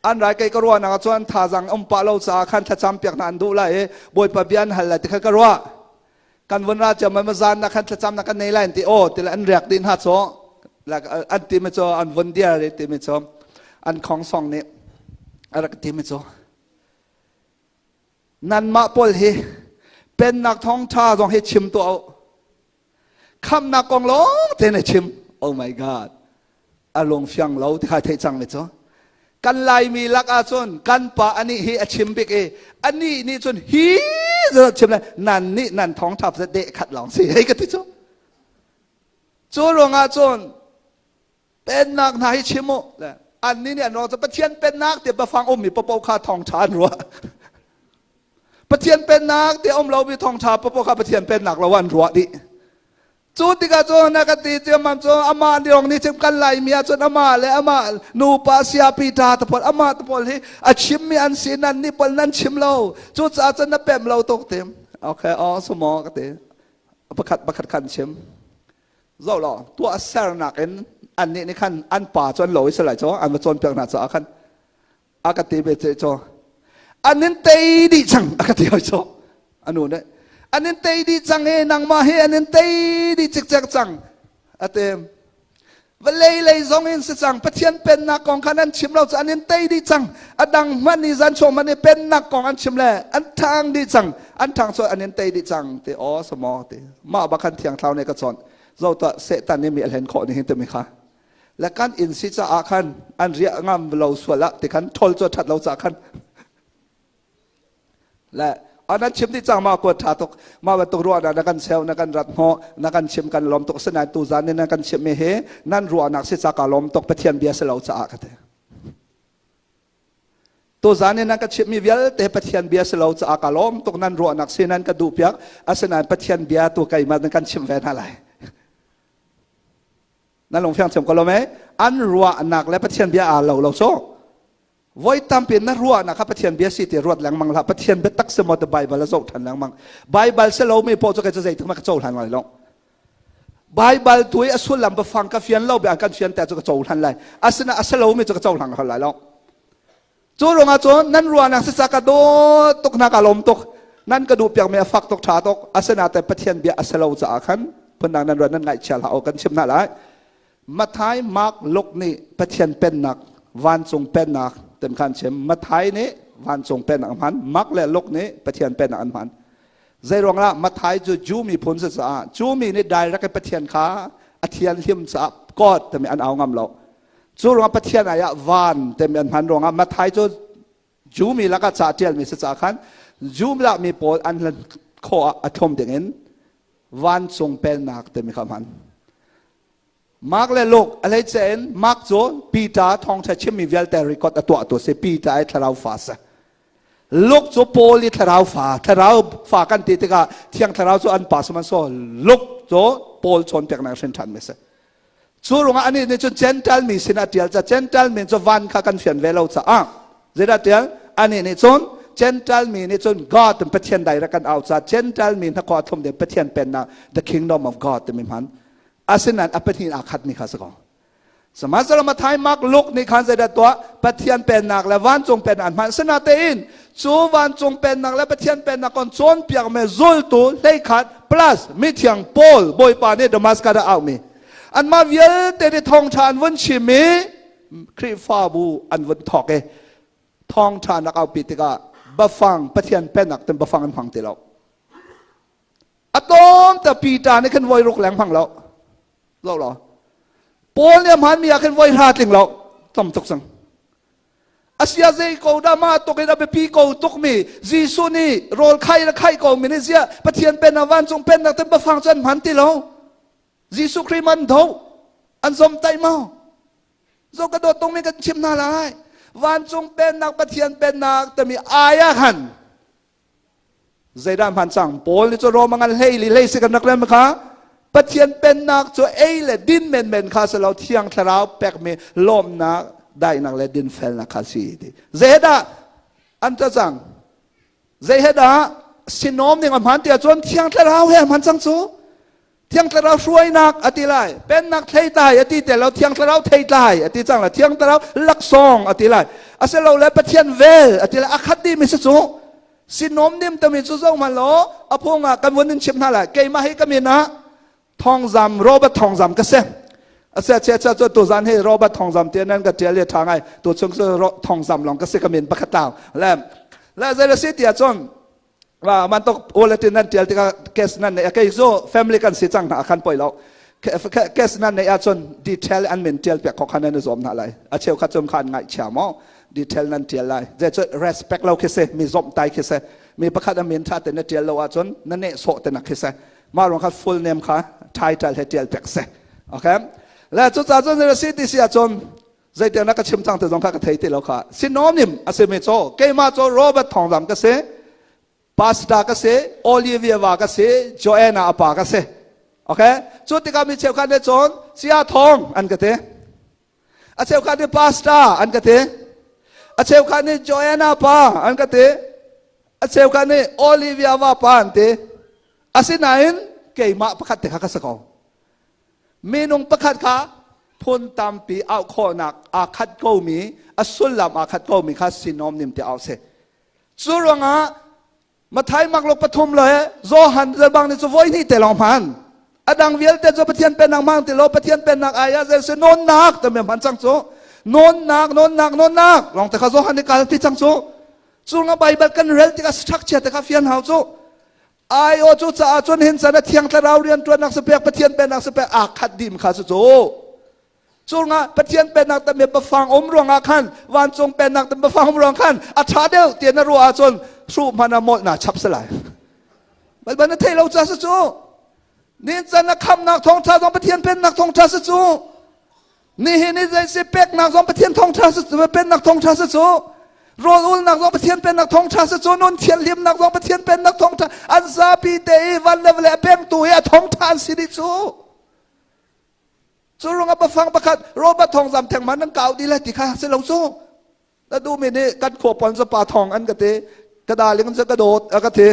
An rai kei ka ruahnak ah cun thazang um pah lo caah khan thlacam piak hna an duh lai i Bawipa bia an hal lai ti kha ka ruah. Kan vun ra cia ma zan na khan thlacam na kan nei lai an ti aw ti le an riak dih hna cu an ti mi cu an vun diar ti mi cu an khong song nih a rak ti mi cu nanmah pawl hi pennak thawngṭha zong hi chim tuah u. Khamnak kong lawng te na chim. Oh my God. A lung fiang lo ti kha theih cang mi cu. Kan Laimi lak ahcun kan pa anih hi a chim bik i anih nih cun hi zat chim le nan nih nan thawngthap zat deh khat lawng si hei ka ti cu. Cu ruangah cun pennak hna hi chim u le annih nih an ruang cu Pathian pennak ti biafang ummi paoh kha thawngṭha an ruah. Pathian pennak ti um lomi thawngṭha paoh kha Pathian pennak lo an ruah dih. Cu tikah cun a ka ti ciammam cu amah lawng nih cun kan Laimi ah cun amah le amah nupa siapi ṭa te pawl amah te pawl hi a chimmi an si nan nih pawl nan chim lo cucaah cun na pem lo tuk tim okay aw sumaw ka ti pakhat pakhat khan chim zoh law tuah sernak in annih nih khan an pa cu an lo i salai cu an va cawnpiak hna caah khan a ka ti ve ce cu an in tei dih cang a ka ti hoi cu anu nih an in tei dih cang i nangmah hi an in tei dih cikcek cang a ti vawlei lei zong in si cang Pathian pennak kong kha nan chim lo cu an in tei dih cang a dang hmanh ni zan chung hmanh i pennak kong an chim le an thang dih cang an thang cu an in tei dih cang ti aw samaw ti mah bak khan thiang thlau nih ka chawnh zo tuah Satan nih mi a hlen khawh ni hin timi kha le kan inn si caah khan an riah ngam lo sual ah ti khan ṭhawl cu ṭhat lo caah khan le an chim dih cang ma ko ṭha tuk ma bantuk ruahnak na kan cheu na kan rat hnawh na kan chim kan lawm tuk sinain tu zan ni na kan chim mi hi nan ruahnak si ca ka lawm tuk Pathian bia si lo caah ka ti tu zan ni nan ka chimmi vialte Pathian bia si lo caah ka lawm tuk nan ruahnak si nan ka duh piak asinain Pathian bia tu keimah nan kan chimh ve hna lai nan lungfiang thiam ko lo me an ruahnak le Pathian bia aa lo lo so voi tampi na ruahnak kha Pathian bia si ti ruat lengmang hlah Pathian biatak si maw ti Bible a zoh than lengmang Bible si lo mi paoh cu kei cu zeitik ma ka cohlan lai lo Bible tu i a sullam biafang ka fian lo bia kan fian te cu ka cohlan lai asina a si lo mi cu ka cohlang hal lai lo Cu ruangah cun nan ruahnak sisa ka dawt tuk hna ka lawm tuk. Nan ka duh piakmi a fak tuk ṭha tuk. Asinain Pathian bia a si lo caah khan phundang nan ruah nan ngaihchia hlah u kan chim hna lai. Matthai, Mark, Luke nih Pathian pennak, vancung pennak tem khan chim. Matthai nih vancung pennak an hman, Mark le Luke nih Pathian pennak an hman. Zeiruang ah Matthai cu Jew miphun si caah Jew mi nih direct in Pathian kha a thianhlim caah God timi an au ngam lo. Cu ruangah Pathian ai ah van timi an hman ruangah Matthai cu Jew mi lakah ca ṭialmi si caah khan Jew mi pawl an hlan khawh ah a thlum dingin vancung pennak timi kha hman. Mark le Luke a hleice in Mark cu Peter thawngṭha chimmi vialte record a tuahtu si Peter i thlarau fa si. Luke cu Paul i thlarau fa thlarau fa kan ti tikah thiang thlarau cu an pa sihmanhsehlaw Luke cu Paul cawnpiaknak hrin ṭhanmi si. Cu ruangah anih nih cun Gentile mi sinah ṭial ca Gentile mi cu van kha kan fian ve lo caah zeidah ṭial anih nih cun Gentile mi nih cun God Pathian dai rak kan au ca Gentile mi hna khua thlum ding Pathian pennak the kingdom of God timi hman asinain a pahnih aa khat mi kha si ko Sihmanhsehlaw Matthai, Mark, Luke nih khan zeidah tuah Pathian pennak le vancung pennak an hman sinatein cu vancung pennak le Pathian pennak kon cawnpiak me zultu hleikhat plus mithiang Paul Bawipa nih Damascus ah aumi anmah vialte nih thawngṭha an vun chim i Khrihfabu an vun thawk i thawngṭha nak aupi tikah bafang Pathian pennak ten bafang an hmang ti lo a tlawm te Peter nih khan voi ruk leng hmang lo lo lo Paul nih a hmanmi ah khan voi hra tling lo tam tuk cang Asia zei ko dah mah tuk in a biapi ko tukmi Jesuh nih rawl khai le khai ko mi nih ziah Pathian pennak vancung pennak te bafang cu an hman ti lo Jesuh Khrih man tho an zom tai maw zo ka dawt tungmi kan chim hna lai vancung pennak Pathian pennak timi ai ah khan Zeidah hman cang? Paul nih cu Rome ngan hlei li hlei si kan rak lem kha Pathian pennak cu ei le din menmen kha si lo thiang thlarau pekmi lawmnak daihnak le dinfelnak kha si ti. Zeidah an ta cang? Zeidah sinawm ning a hman ti ahcun thiang thlarau he a hman cang cu. Thiang Thlarau hruainak a ti lai. Pennak theitlai a ti te lo, Thiang Thlarau theitlai a ti cang lai. Thiang Thlarau laksawng a ti lai. Asilole Pathian vel a ti lai. A khat dihmi si cu. Sinawm nim tami cu zoh hmanh law a phung ah kan vun in chimh hna lai. Keimah hi ka min ah Thawngzam Robert Thawngzam ka si. Asia chia chia cu tuzan hi Robert Thawngzam ti nan ka tial i tha ngai. Tu chung cu Thawngzam lawng ka si ka min pakhat tau. Le le zei si ti ahcun. Man tok bulletin nan tial tikah case nan nei kei cu family kan si cang hna khan poi lo. Case nan nei ahcun detail an min tial piak kho khan nan i zuam hna lai. A cheu kha cum khan ngaih chia maw detail nan tial lai. Ze cu respect lo khi si, mi zomh tai khi si. Mi pakhat a min tha te na tial lo ahcun na neh sawh te na khi si. Mah ruang kha full name kha title he tial piak si. Okay? Le cu ca cun na si ti si ahcun zeitiang na ka chim cang te zong kha ka thei ti lo kha. Synonym a si mi cu keimah cu Robert Thawngzam ka si. Pastor ka si, Olivia va ka si, Joanna a pa ka si. Okay? Cu tikah mi cheukhat nih cun Sia Thawng an ka ti. A cheukhat nih Pastor an ka ti. A cheukhat nih Joanna pa an ka ti. A cheukhat nih Olivia va pa an ti. Asinain keimah pakhat te kha ka si ko. Minung pakhat kha phun tampi auh khawhnak aa khat komi, a sullam aa khat komi kha synonym ti au si. Cu ruangah Mathai maklok pathum le Johan bang nih cu voi hnih te lawng hman. A dang vialte cu Pathian pennak hmang ti lo Pathian pennak ai ah zei si nawnnak tami hman cang cu. Nawnnak nawnnak nawnnak lawng te kha Johan nih kal ti cang cu. Cu nga Bible kan rel tikah structure te kha fian hau cu. Ai aw cu caah cun hin chan a thiang thlarau rian ṭuannak si pek Pathian pennak si pek aa khat dim kha cu cu. Cungah Pathian pennak tam bafang um ruangah khan vancung pennak tam bafang um ruang khan a ṭha deuh ti na ruah ahcun hruh hmanh ah molh na chap si lai. Bal na theih lo ca si cu. Nin can na khamnak thawngṭha zong Pathian pennak thawngṭha si cu. Nihin ni zei si peknak zong Pathian thawngṭha si cu pennak thawngṭha si cu. Rawl ulnak zong Pathian pennak thawngṭha si cu. Nun thianhlimnak zong Pathian pennak thawngṭha an zapi te i van le vawlei a pengtu hi a thawngṭha an si dih cu. Cu ruangah bafang pakhat Robert Thawngzam theng man nan kau di lai ti kha si lo cu. Na duhmi nih kan khua pon pa thong an ka ti. Ka darling cu ka dawt a ka ti.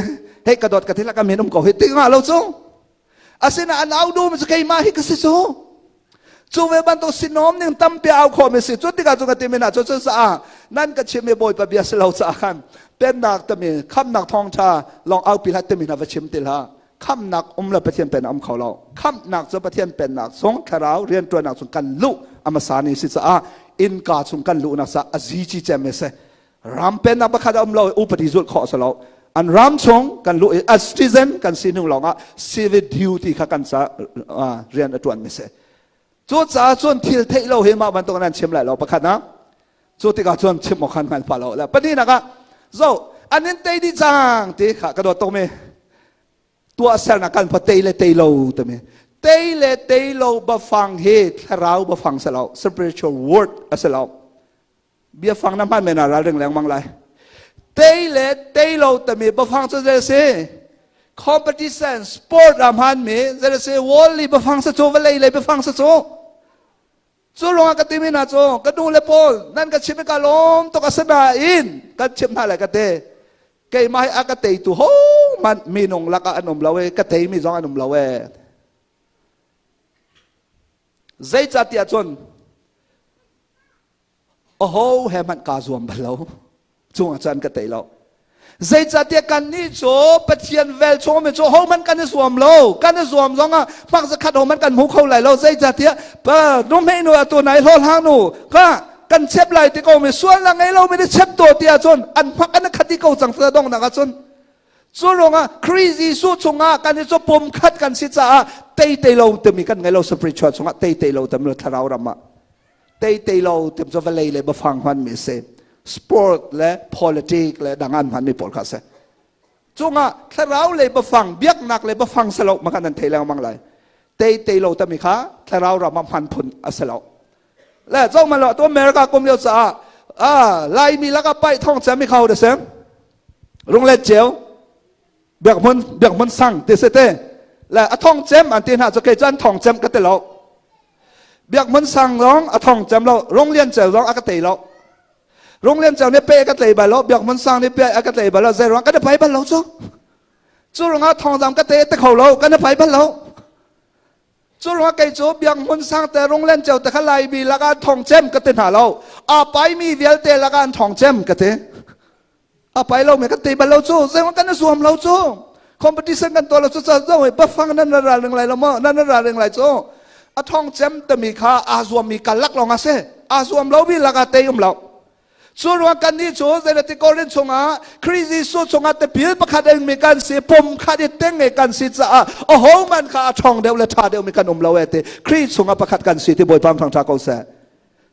Hei ka dawt ka ti la ka min um ko hi ti nga lo cu. Asina an au duhmi cu keimah hi ka si cu. Cu ve bantuk sinom ning tampi au khawh mi si. Cu tikah cu ka ti min ah cu cu caah nan ka chim i Bawipa bia si lo caah khan pennak tami khamnak thawngtha lawng au pi hlah timi hna va chim ti hlah. Khamhnak um lo Pathian pennak um kho lo. Khamhnak cu Pathian pennak chung thlarau rianṭuannak chung kan luh a hmasa ni si caah innka chung kan luhnak sa a zi ci cem si. Ram pennak pakhat a um lo upadi zulh khawh si lo. An ram chung kan luh i a citizen kan si hnu lawngah civil duty kha kan ca rian a ṭuan mi si. Cucaah cun thil theih lo hi mah bantuk nan chim lai lo pakhat ah. Cu tikah cun chim awk khan hngal pa lo. Le pahnihnak ah zo an in tei dih cang ti kha ka dawt tuk mi tuahsernak kan pha tei le tei lo timi tei le tei lo bafang hi thlarau bafang si lo spiritual word a si lo biafang na hman men ah ralring lengmang lai tei le tei lo timi bafang cu zei si competition sport ah hman mi zei si worldly bafang sa cu vawlei lei bafang sa cu Cu ruangah ka timi hna cu ka nu le pawl nan ka chim i ka lawm tuk a si nain kan chimh hna lai ka ti. Keimah hi a ka teitu hohmanh minung lakah an um lo i ka teimi zong an um lo ee. Zeicahtiah cun aho he hmanh kaa zuam bal lo cungah cun ka tei lo zeicahtiah kannih cu Pathian vel chung mi cu hohmanh kan i zuam lo kan i zuam zongah hmak zakhat hohmanh kan hmu kho lai lo zeicahtiah pa nu hmei nu atu nai hlaw hlang nu ka kan chep lai ti ko mi sual na ngei lo mi ni chep to ti ahcun an hmak an khat ko cang ta dong nak ahcun cu ruangah Khrih Jesuh chungah kan i cu pum khat kan si caah tei tei lo timi kan ngei lo spiritual chungah tei tei lo timi thlarau ram ah tei tei lo tim cu vawlei le bafang hman mi si sport le politic le dang an hman mi pawl kha si cungah thlarau le bafang biaknak le bafang salo maka nan thei lengmang lai tei tei lo tami kha thlarau ram ah hman phun a si lo le zo man lo to America kum lio caah a laimi laka pai thong chami khau de sem runglet cheu biak hmun biak hmun sang ti se te le a thong cem an ti hna cu kei cu an thong cem ka ti lo biak hmun sang zong a thong cem lo rung lian ceu zong a ka tei lo rung lian ceu nih pe ka tlei bal lo biak hmun sang nih pe a ka tlei bal lo zei ruang kan i pai bal lo cu cu ruangah thongzam ka te te kho lo kan i pai bal lo cu ruangah kei cu biak hmun sang te rung lian ceu te kha lai bi lakah thong cem ka ti hna lo a pai mi vialte lakah an thong cem ka ti A pai lo me kan tei bal lo cu zei kan i zuam lo cu competition kan tuah lo cu zo bafang nan ral ring lai lo maw nan ral ring lai cu a thong cem tami kha aa zuam mi kalak lawng a si aa zuam lo mi lakah tei um lo. Cu ruang kan nih cu zeirati Korin chungah Khrih Jesuh chungah tipil pakhat in mi kan si, pum khat i teng nge kan si caah aho man kha a ṭhawng deuh le ṭha deuh mi kan um lo e ti Khrih chungah pakhat kan si ti Bawipa thang ṭha ko seh.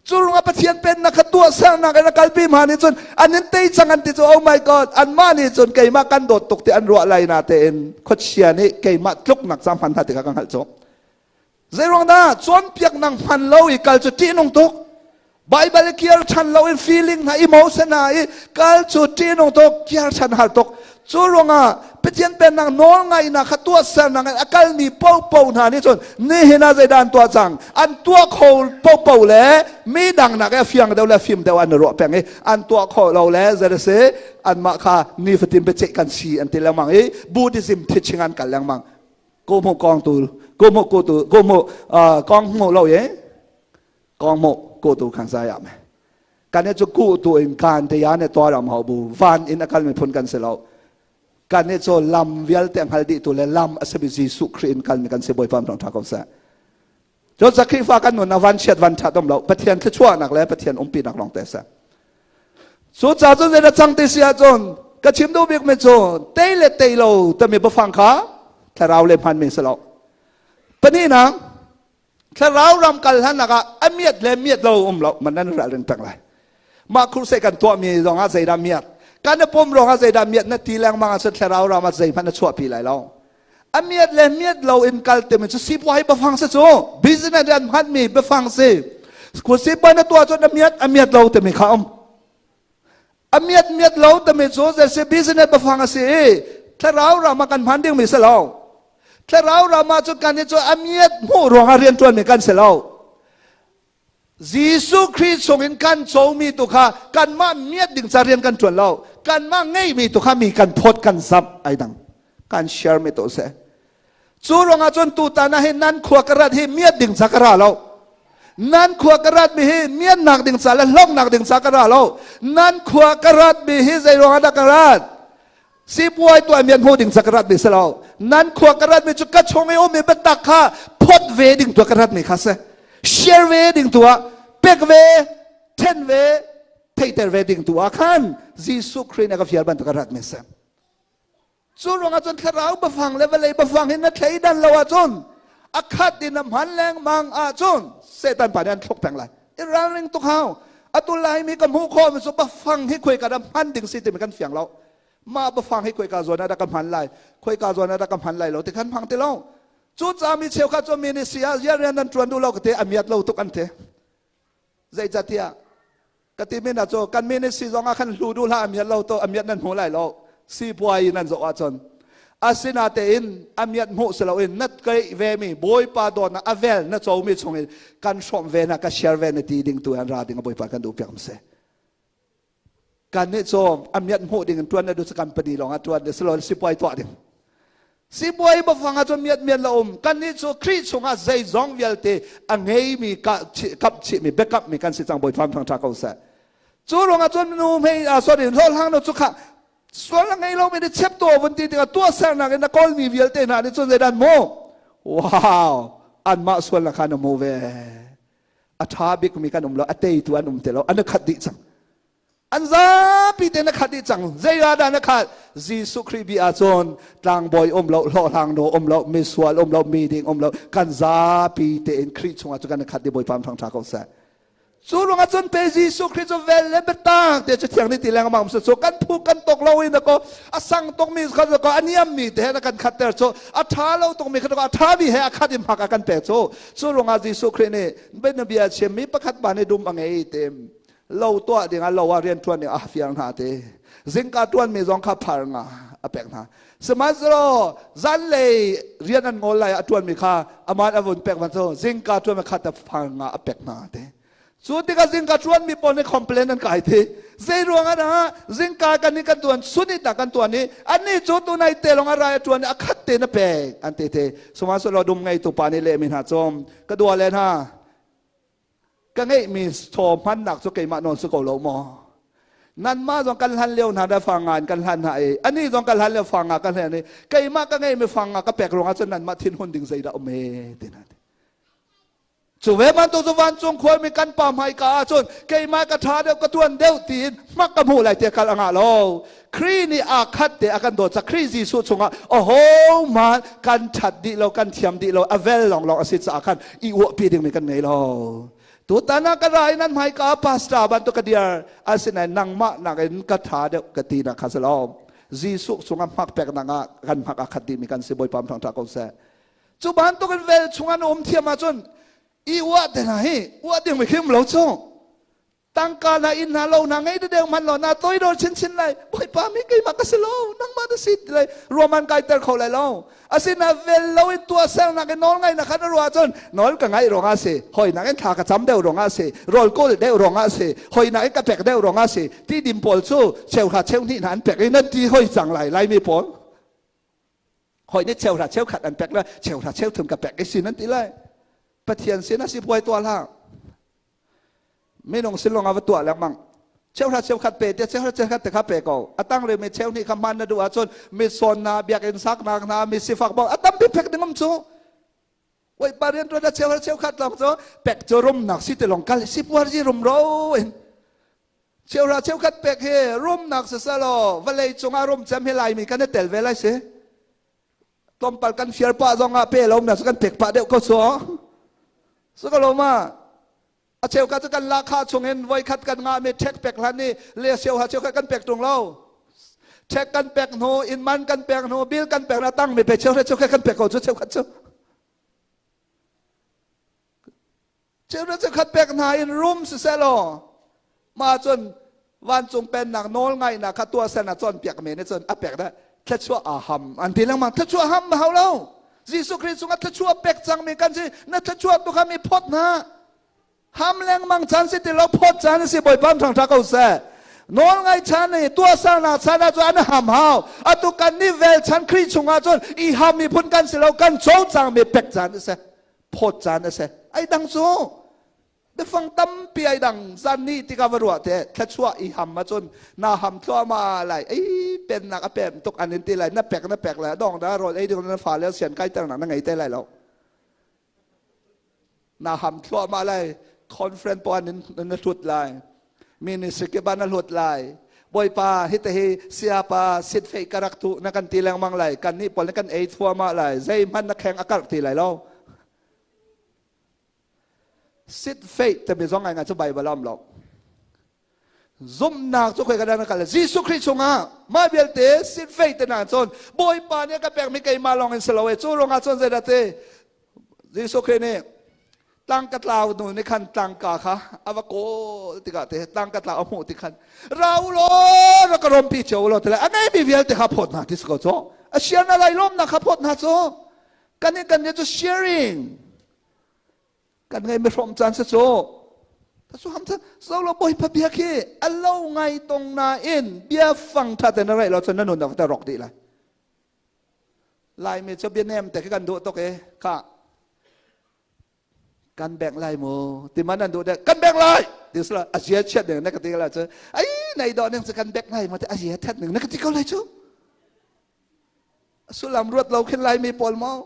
Cu ruangah Pathian pennak kha tuahsernak in a kalpi hma nih cun an in tei cang an ti cu, oh my God, anmah nih cun keimah kan dawt tuk ti an ruah lai na tein khuachia nih keimah tluknak ca hman hna ti kha ka hngalh cu. Zeiruang dah cawnpiaknak hman lo i kal cu ṭihnung tuk. Baibal i kiar ṭhan lo in feeling hna, emotion hna i kal cu ṭihnung tuk, kiar ṭhan har tuk. Cu ruangah Pathian pennak nawl ngaihnak kha tuahsernak in a kalmi paohpaoh hna nih cun nihin ah zeidah an tuah cang? An tuah kho paohpaoh le mi dang nak i a fiang deuh le fim deuh an i ruah peng i an tuah khawh lo le zei a si anmah kha nifatin biaceih kan si an ti lengmang i Buddhism teaching an kal lengmang. Ko mu kong tu ko mu ko tu ko mu kong mu lo ye kong mu ko tu khang sai am kan cu ku tu in kan te ya ne to ram ho bu van in akal mi phun kan se lo kan ne cho lam vialte ngal di tu le lam asabi Jesuh Khrih in kal mi kan se boi pam rong tha ko sa cho za Khrihfa kan nun na van chiat van tha tom lo Pathian thluachuahnak le Pathian umpi nak long te sa Cu ca cun zeidah cang ti si ahcun ka chim duh bikmi cu tei le tei lo timi biafang kha thlarau le hmanmi si lo. Pahnihnak, thlarau ram kal hlannak ah a miat le miat lo um lo man nan ral ring peng lai. Mah crusade kan tuahmi zong ah zeidah miat? Kan i pum ruangah zeidah miat na ti lengmang ahcun thlarau ram ah zeihmanh na chuahpi lai lo. A miat le miat lo in kal timi cu sipuai biafang si cu business an hmanmi biafang si. Sipuai na tuah cun a miat lo timi kha um. A miat miat lo timi cu zei business biafang a si i thlarau ram ah kan hman dingmi si lo. Thlarau ram ah cun kan i cu a miat hmuh ruangah rian ṭuanmi kan si lo. Jesuh Khrih chungin kan comi tu kha kanmah miat ding ca rian kan ṭuan lo. Kanmah ngeihmi tu kha mi kan phawt kan zamh ai dang. Kan share mi to seh. Cu ruangah cun tutan ah hin nan khua ka rat hi miat ding ca ka ra lo. Nan khua ka rat mi hi miannak ding ca le hlawknak ding ca ka ra lo. Nan khua ka rat mi hi zei ruangah dah ka rat? Sipuai tuah mian hmu ding ca ka rat mi si lo. Nan khua ka rat mi cu ka chung i um i biatak kha phot ve ding tuah ka rat mi kha si. Share ve ding tuah, pek ve, then ve, theihter ve ding tu ah khan Jesuh Khrih nih a ka fial bantuk ka rat mi si. Cu ruangah cun thlarau biafang le vawlei biafang hi na thleidan lo ahcun a khat in a hman lengmang ahcun Satan pa nih an thluk peng lai. I ralring tuk hau. Atu Laimi ka hmuh khawh mi cu biafang hi khuai ka dah hman ding si timi kan fiang lo. Mah biafang hi khuai ka zawn ah dah ka hman lai, khuai ka zawn ah dah ka hman lai lo ti khan hmang ti lo. Cucaah mi cheukhat cu mi nih si ah rian rian nan ṭuan duh lo ka ti, a miat lo tuk an ti. Zeicahtiah ka ti mi hna cu kan mi nih si zong ah khan hlu duh hlah, a miat lo to a miat nan hmu lai lo sipuai in nan zoh ahcun. Asinatein a miat hmuh si loin na keih ve mi Bawipa dawtnak a vel na co mi chungin kan hrawmh ve na ka share ve na ti ding tu an ra ding a Bawipa kan duh piak si. Kan nih cu a miat hmuh ding in tuan na duh cu company lawng ah tuan ding silo sipuai tuah ding. Sipuai bafang ah cun miat miat la um. Kan nih cu Khrih chungah zeizong vialte a ngeimi kap chihmi backup mi kan si cang Bawipa thang tha ko seh. Cu ruangah cun nu hmei sorry hlawhhlang nu cu kha sual a ngei lomi nih chep tuah vun ti tikah tuahsernak in a kawlmi vialte hna nih cun zeidan mu wow anmah sual na kha na mu ve. A ṭha bikmi kan um lo, a teitu an um ti lo, an i khat dih cang. An zapi te na khat dih cang. Zei ah dah na khat? Jesuh Khrih bi ahcun tlangbawi um lo, hlawhhlang nu um lo, misual um lo, mi ding um lo, kan zapi tein Khrih chungah cu kan i khat dih. Bawipa thang ṭha ko seh. Cu ruangah cun pe Jesuh Khrih cu vel le biatak te cu thiang nih ti lengmang um cu kan phu kan tok lo in ko a sang tukmi kha ko a niammi te he na kan khatter cu a ṭha lo tukmi kha a ṭha mi he a khat in hmak a kan pek cu. Cu ruangah Jesuh Khrih nih bianabia chimmi pakhat pa nih dum a ngei te lo tuah ding ah lo ah rian ṭuan ding ah fial hna te zingka ṭuanmi zong kha phar nga a pek hna. Sihmanhsehlaw zanlei rian an ngol lai ah a ṭuanmi kha aman a vun pek van cu zingka ṭuanmi kha ta phar nga a pek hna te. Cu tikah zingka ṭuanmi pawl nih complain an kai thi. Zei ruangah dah zingka kan nih kan tuan sunit ah kan tuan i annih cu tunai te lawng a rai a ṭuan i a khat tein a pek an ti te. Sihmanhsehlaw dum ngeitu pa nih lehmi hna cu ka dua le hna ka ngeihmi chaw hmannak cu keimah nawn si ko lo maw? Nanmah zong kan hlan lio hna dah fanga in kan hlan hna i ani zong kan hlan lio fanga kan hlan i keimah ka ngeihmi fanga ka pek ruangah cun nanmah thinhun ding zeidah um e ti hna. Cu ve bantuk cu vancung khuami kan pa hmaika ahcun keimah ka ṭha deuh ka tuan deuh tiin hmak ka hmuh lai tiah kal a ngah lo. Khrih nih aa khat te a kan dawt cak. Khrih Jesuh chungah ahohmanh kan ṭhat dih lo, kan thiam dih lo, a vel lawnglawng a si caah khan i uahpi dingmi kan ngei lo. Tutan ah ka ra in an hmaika ah pastor bantuk ka dir asinain nangmah nakin ka ṭha deuh ka ti nak kha si lo. Jesuh chungah hmak peknak ah kan hmak aa khat dihmi kan si Bawipa thangṭha ko seh. Cu bantukin vel chung an um thiam ahcun i uah te hna hi uah ding mi khim lo cu tangka na inn hna lo na ngei deuh man lo na toidor chinchin lai bawipa mi keimah ka si lo nangmah na si ti lai ruaman kai ter kho lai lo asina vel lo in tuah sernak in nawl ngai na khan ruah cun nawl ka ngai ruangah si hoi nak in thla ka cam deuh ruangah si rawl kawl deuh ruangah si hoi nak in ka pek deuh ruangah si ti dim pawl cu cheuhra cheuhnih hna an pek i nan ti hoi cang lai laimi pawl Hoi nih cheuhra cheukhat an pek le cheuhra cheuthum ka pek i sin an ti lai. Pathian sin a si puai tuah hlah. Minung sin lawng ah va tuah lengmang. Cheuhra cheukhat pe te cheuhra cheukhat te kha pe ko. A tang rimi cheu hnih kha hman na duh ahcun mi sawn na biakinn saknak na mi sifak bawk a tampi pek ding um cu. Oi pa rian tuan a cheuhra cheukhat lawng cu pek cu rumnak si ti lawng kal si puar ji rum ro in. Cheuhra cheukhat pek hi rumnak siselaw vawlei cungah rum cem hi Laimi kan i tel ve lai si. Tlawmpal kan fiar pah zong ah pe lo na kan pek pah deuh ko su. Su ko lo ma. A cheukhat cu kan lahkhah chungin voikhat kan ngah mi ṭhek pek hlan i le cheuha cheukhat kan pek ṭung lo. Ṭhek kan pek hnu, inn man kan pek hnu, bill kan pek na tang mi pe cheuhra cheukhat kan pek ko cu cheukhat cu. Cheuhra cheukhat pek hna in rum siseh law mah cun vancung pennak nawl ngaihnak kha tuahsernak cawnpiak men nih cun a pek dah thluachuah aa ham an ti lengmang thluachuah ham hau lo Jesuh Khrih cungah thluachuah pek cangmi kan si na thluachuah tu kha mi phawt hna ham lengmang caan si ti lo phawt caan si Bawipa thangṭha ko seh nawl ngai chan i tuahsernak chan ah cun an ham hau atu kan nih vel chan Khrih chungah cun i ham miphun kan si lo kan co cangmi pek caan a si phawt caan a si ai dang cu biafang tampi ai dang zan ni tikah va ruah te thluachuah i ham ahcun na ham thluahmah lai ei pennak a pem tuk an in ti lai na pek na pek lai dong da rawl ei ding na fa le sian kai ter nak na ngei te lai lo na ham thluahmah lai conference po an na hlut lai ministry ke ba na hlut lai bawipa hi te hi siapa sit fei ka rak tu na kan ti lengmang lai kan nih pawl kan ei thuama lai zeihmanh na kheng a karh ti lai lo sit fei te mi zong ngai ngai cu bible am lo zumnak cu khoi ka dan kal Jesuh Khrih chungah mah vialte sit fei te na cun bawipa nih ka pek mi keimah lawng in si lo e cu ruangah cun zeidah te Jesuh Khrih nih tangka tlau nu nih khan tangka kha a va kawl tikah te tangka tlau a hmuh tik khan ra u law ra ka rompi cio law tile a ngeimi vialte kha phawt hna ti si ko cu a share na lai lawmnak kha phawt hna cu kan nih kan nih cu sharing kan ngei mi hrawm caan si cu ta su ham chan so lo bawipa bia khi a lo ngai tong nain bia fang tha te na rei lo cun na nun ta rok dih lai Laimi cu bianem te khi kan duh tuk i kha kan bengh lai mu ti man an duh dek kan bengh lai ti sila a zia chiat ning na ka ti la cu ai nei dawh ning cu kan bengh lai mu ti a zia that ning na ka ti ko lai cu sullam ruat lo khin laimi pawl maw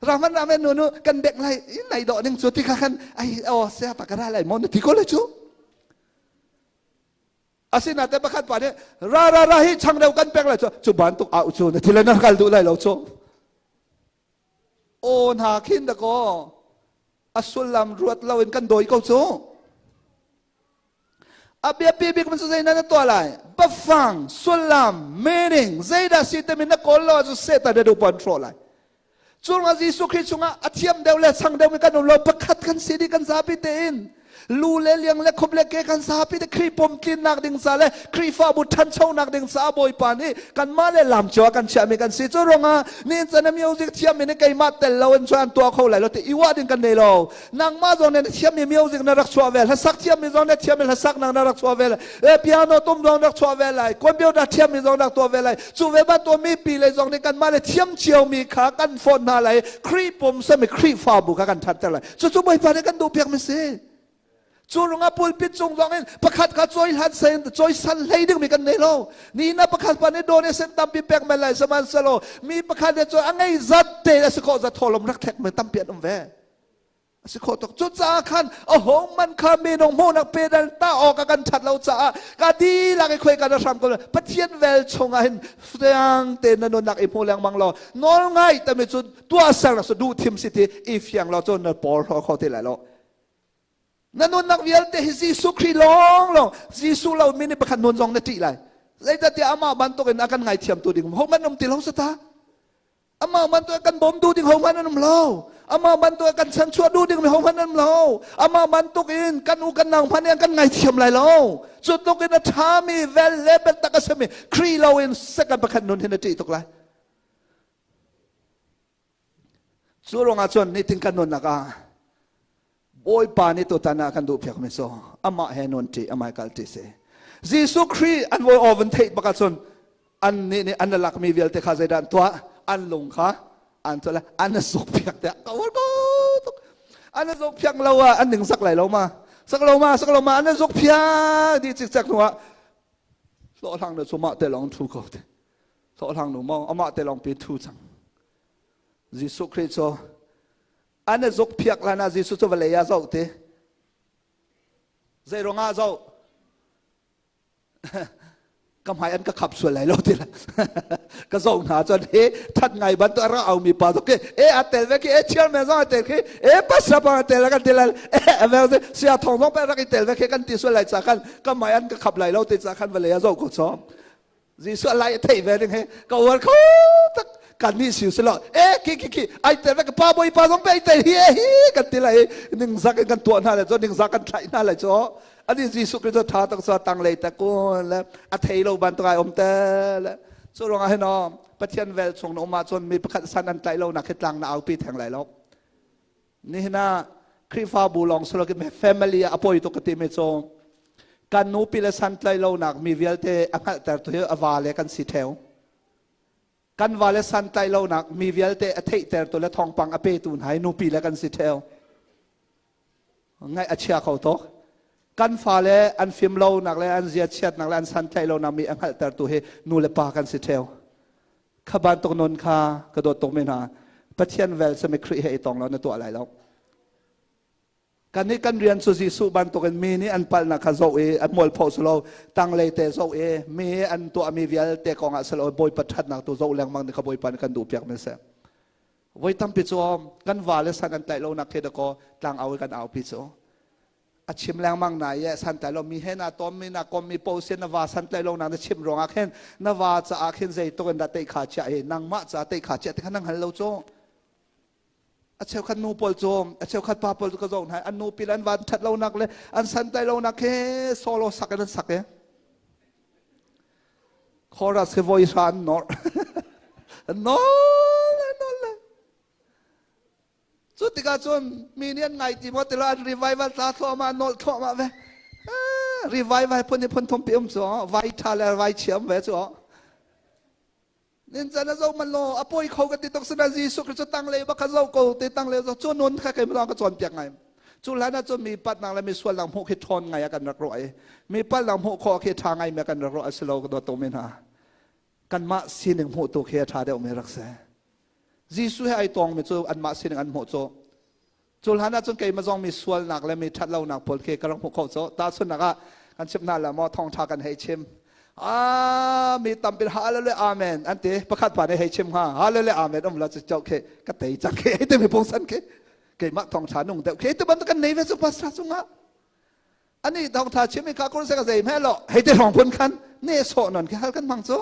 rahman ramen nu nu kan bengh lai nei dawh ning cu ti kha khan ai aw sia pa ka ra lai maw na ti ko lai cu Asinain pakhat pa nih ra ra ra hi changreu kan pek lai cu cu bantuk au cu na thil na kal duh lai lo cu. Aw hna khin da kaw a sullam ruat lo in kan dawi ko cu. A biapi bik man cu zei na tuah lai? Bafang, sullam, meaning, zeidah si timi na kawl lo ahcun Satan na duh pon hrawh lai. Cu Jesuh Khrih chungah a thiam deuh le sang deuh mi kan um lo pakhat kan si dih kan zapi tein lu le liang le khup le ke kan zapi te Khrih pum tlinnak ding ca le Khrihfabu ṭhanchonak ding caah Bawipa nih kanmah le lam cio ah kan chiahmi kan si cu ruangah nihin chan music thiammi nih keimah tel lo in cun an tuah kho lai lo ti i uah ding kan nei lo nangmah zong nih na thiammi music na rak chuah ve hlasak thiammi zong na thiammi hlasak nang na rak chuah ve lai piano tum zong rak chuah ve lai computer thiammi zong rak tuah ve lai cu ve bantuk mipi le zong nih kanmah le thiam ciomi kha kan fawt hna lai Khrih pum sami Khrihfabu kha kan ṭhatter lai cucu Bawipa nih kan duhpiak mi si cu rungah pulpit cung zong in pakhat kha cawi hlan sen cawi san hlei ding mi kan nei lo ni na pakhat pa nih donation tampi pek men lai sihmanhsehlaw mi pakhat nih cun a ngei zat te a si khawh zat tholom rak thlek mi tampi an um ve. A si khawh tuk. Cucaah khan a hong man kha minung hmuhnak pedal ta awk a kan ṭhat lo caah ka dihlak i khuai kan hram ko. Pathian vel chungah hin fiang tein na nunnak i hmu lengmang law nawl ngai tami cu tuahsernak cu duh thim si ti i fiang law cun na pawl hraw kho ti lai lo. Na nunnak vialte hi Jesuh Khrih lawng lawng Jesuh lo mi nih pakhat nun zong na ṭih lai. Zeicahtiah amah bantukin a kan ngaithiamtu ding hohmanh um ti lo sata. Amah bantuk kan bawm duh ding hohmanh an um lo. Amah bantuk kan chanchuah duh ding mi hohmanh an um lo. Amah bantuk in kan u kan nau hmanh kan ngaithiam lai lo. Cu tluk in a ṭhami vel le biatak a simi Khrih lo in second pakhat nun hin a ṭih tuk lai. Cu ruangah cun nitin kan nunnak ah Bawipa nih tutan ah kan duh piak mi cu amah he nun ṭi amah he kal ṭi si. Jesuh Khrih an voi aw van theih bak ahcun an nih nih an lak mi vialte kha zeidah an tuah an lung kha an tuah an zuk piak tiah ka uar ko tuk an zuk piak lo ah an ning sak lai lo ma sak lo ma sak lo ma an zuk piak di cikcek hnu ah hlawhhlang nu cu mah te lawng thu ko te hlawhhlang nu maw amah te lawng pi thu cang Jesuh Khrih cu an i zukphiak hlan ah Jesuh cu vawlei ah zoh ti zei ruangah zoh ka hmai an ka khap sual lai lo ti la ka zoh hna cun he that ngai bantuk a rak aumi pa zok khi e a tel ve khi e chairman zong a tel khi e pastor pa a tel kan ti lai e a vel sia thong zong pe rak i tel ve khi kan ti sual lai ca khan ka hmai an ka khap lai lo ti ca khan vawlei ah zoh ko chom Jesuh a lai a theih ve ding he ka uar kho tak kan nih siu silo e khi khi khi ai tel ve ka pa bawi pa zong pe ai tel hi e hi kan ti lai ningzak in kan tuah hna le cho ningzak kan thlaih hna lai cho ani Jesuh Christ tha tak so tang lei ta kun le a thei lo bantuk ai om te le cu ruangah hin Pathian vel chung na um ahcun mi pakhat san an tlaih lo nak hi tlang na aupi theng lai lo Nihin ah Khrihfabu lawng si loin family ah a poi tuk ka timi cu kan nupi le santlai lonak mi vialte a hngalhtertu hi a vale kan si theo. Kan vale santlai lonak mi vialte a theihtertu le thawngpang a petu hna hi nupi le kan si theo. Ngaih a chia kho tuk. Kan fale an fim lonak le an zia chiatnak le an santlaih lonak mi a hngalhtertu hi nu le pa kan si theo. Kha bantuk nun kha ka dawt tuk mi hna Pathian vel sami Khrih he i tong lo na tuah lai lo. Kan nih kan rian cu Jesuh bantukin mi nih an palhnak kha zoh i an mualpho si lo tanglei te zoh i mi an tuahmi vialte kong ah si lo Bawipa ṭhatnak tu zoh lengmang nih kha Bawipa nih kan duh piak mi si. Voi tampi cu kan vale san an tlaih lonak khi dakaw tlangau i kan aupi cu. A chim lengmang na i santlai lo mi he na tom mi na kom mi po sin na va santlai lo na na chim ruangah khin na va caah khin zeitluk in dah tei kha chia hi nangmah ca tei kha chia ti kha nang hal lo cu a cheukhat nu pawl cu a cheukhat pa pawl cu ka zoh hna an nu pil an van that lo nak le an santlai lo nak he solo sak in an sak e chorus he voi hra an nor nol nol Cu tikah cun mi nih an ngai ti maw ti lo an revival tla thluahmah nolh thluahmah ve. Revival phun hi phun thumpi um cu vai ṭha le vai chia um ve cu. Nin can a zo man lo a poi kho ka ti tuk sina Jesuh Christ cu tanglei bak kha zo ko te tanglei zo cu nun kha keimah ka cawnpiak ngai. Cu hlan ah cun mi patnak le mi sualnak hmuh khi ṭhawn ngai ah kan rak ruah i mi palnak hmuh khawh khi ṭha ngai mi kan rak ruah a si lo ka dawt tuk mi hna. Kanmah sining hmuh tu khi a ṭha deuh mi rak si. Jesuh he ai tawngmi cu anmah sining an hmuh cu. Cu hlan ah cun keimah zong mi sualnak le mi ṭhatlonak pawl khi ka rak hmuh khawh cu. Tahchunhnak ah kan chimh hna la maw thawngṭha kan hei chim. Ah mi tampi hallelujah amen an ti. Pakhat pa nih hei chim hnga hallelujah amen um la cu chau khi ka tei cang khi hei ti mi pungsan khi keimah thawngṭha nung deuh khi tu bantuk kan nei ve cu pastor cungah ani thawngṭha chim i kha kur se ka zei hme lo hei ti hrawng phun khan ne sawh non khi hal kan hmang cu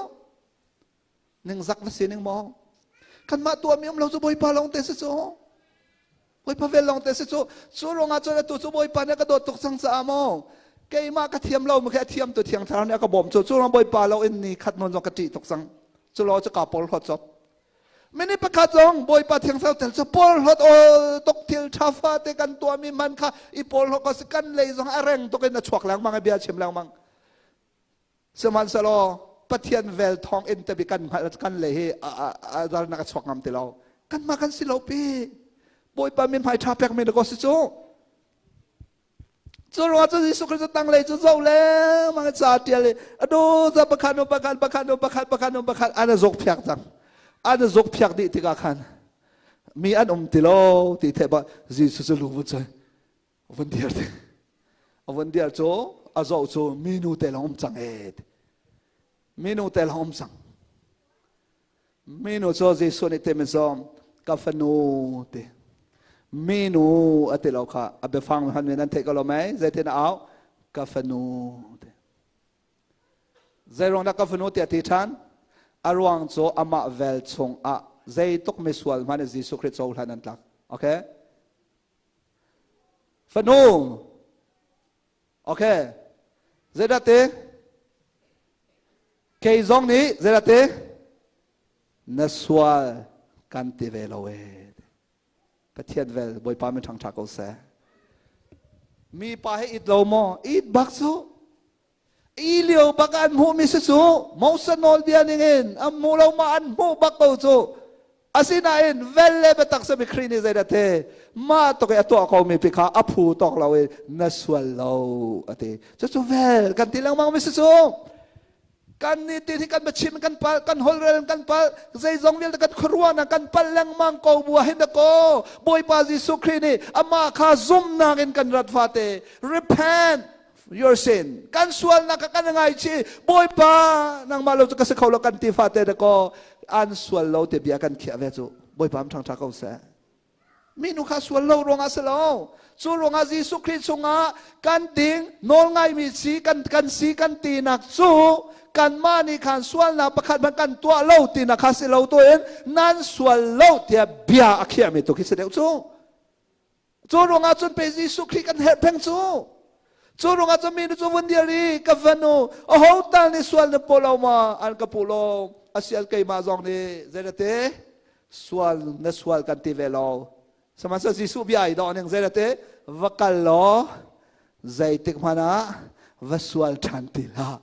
Ningzak va si ning maw? Kanmah tuahmi um lo cu Bawipa lawng te si cu. Bawipa vel lawng te si cu. Cu ruangah cun atu cu Bawipa nih a ka dawt tuk cang caah maw keimah ka thiam lo khi a thiam tu thiang thlarau nih a ka bawm cu. Cu ruang Bawipa lo in ni khat nawn zong ka ṭih tuk cang. Cu lo cu kaa porhlawt cop. Mini pakhat zong Bawipa thiang thlarau tel cu porhlawt ol tuk thil ṭha fate kan tuahmi man kha i porhlawt ko si kan lei zong a reng tuk in a chuak lengmang i bia chim lengmang. Sihmanhsehlaw Pathian vel thawng in tabi kan hngalh kan le hi a zarnak a chuak ngam ti lo. Kanmah kan si lo pi. Bawipa min hmai ṭha pek mi na ko si cu. Cu ruangah cu Jesuh Christ tanglei cu zoh le mang ca ṭial i adu za pakhat nu pakhat pakhat nu pakhat pakhat nu pakhat an zuk phiak cang. An zuk phiak dih tikah khan. Mi an um ti lo ti theih ba Jesuh cu lu vun choi vun dir ti. A vun dir cu a zoh cu minu te lawng um cang e. Minu te lawng um cang. Minu cu Jesuh nih te min ka fanu ti. Minu a ti lo kha a biafang han min an theih ko lo mei zeitin a au ka fanu ti. Zeiruang dah ka fanu tiah ti ṭhan? A ruang cu amah vel chung ah zeituk misual hmanh Jesuh Khrih cohlan an tlak. Okay? Fanu. Okay. Zeidah ti? Kei zong nih zeidah ti? Na sual kan ti ve lo ee. Pathian vel Bawipa min ṭhangṭha ko seh. Mi pa he it lo maw? It bak cu. I lio bak an hmuhmi si cu Moses nawlbia ningin an hmu lo ma an hmuh bak ko cu. Asinain vel le biatak sami Khrih nih zeidah te mah tok i a tuah komi pi kha a phu tawk lo i na sual lo a ti. Cucu vel kan ti lengmang mi si cu. Kan nih ti hi kan biachim kan pal kan holrel kan pal zeizong vialte kan khuaruahnak kan pal lengmang ko bu hin ko Bawipa Jesuh Khrih nih amah kha zumnak in kan rat fate repent your sin kan sualnak kha kan ngaichih Bawipa nangmah lo cu ka si kho lo kan ti fate da ko an sual lo te bia kan khiah ve cu Bawipa am ṭhangṭha ko seh. Minu kha sual lo ruangah si lo. Cu ruangah Jesuh Khrih chungah kan ding nawlngaimi si kan kan si kan tinak cu kanmah nih khan sualnak pakhat hmanh kan tuah lo tinak kha si lo tuin nan sual lo tiah bia a khiahmi tu khi si deuh cu. Cu ruangah cun pe Jesuh Khrih kan herh peng cu. Cu ruangah cun minu cu vun dir i ka fanu aho tal nih sual na paw lo ma an ka puh lo asial keimah zong nih zeirate sual na sual kan ti ve lo sihmanhsehlaw Jesuh bia i dawh ning zeirate va kal law zeitik hmanh ah va sual ṭhan ti hlah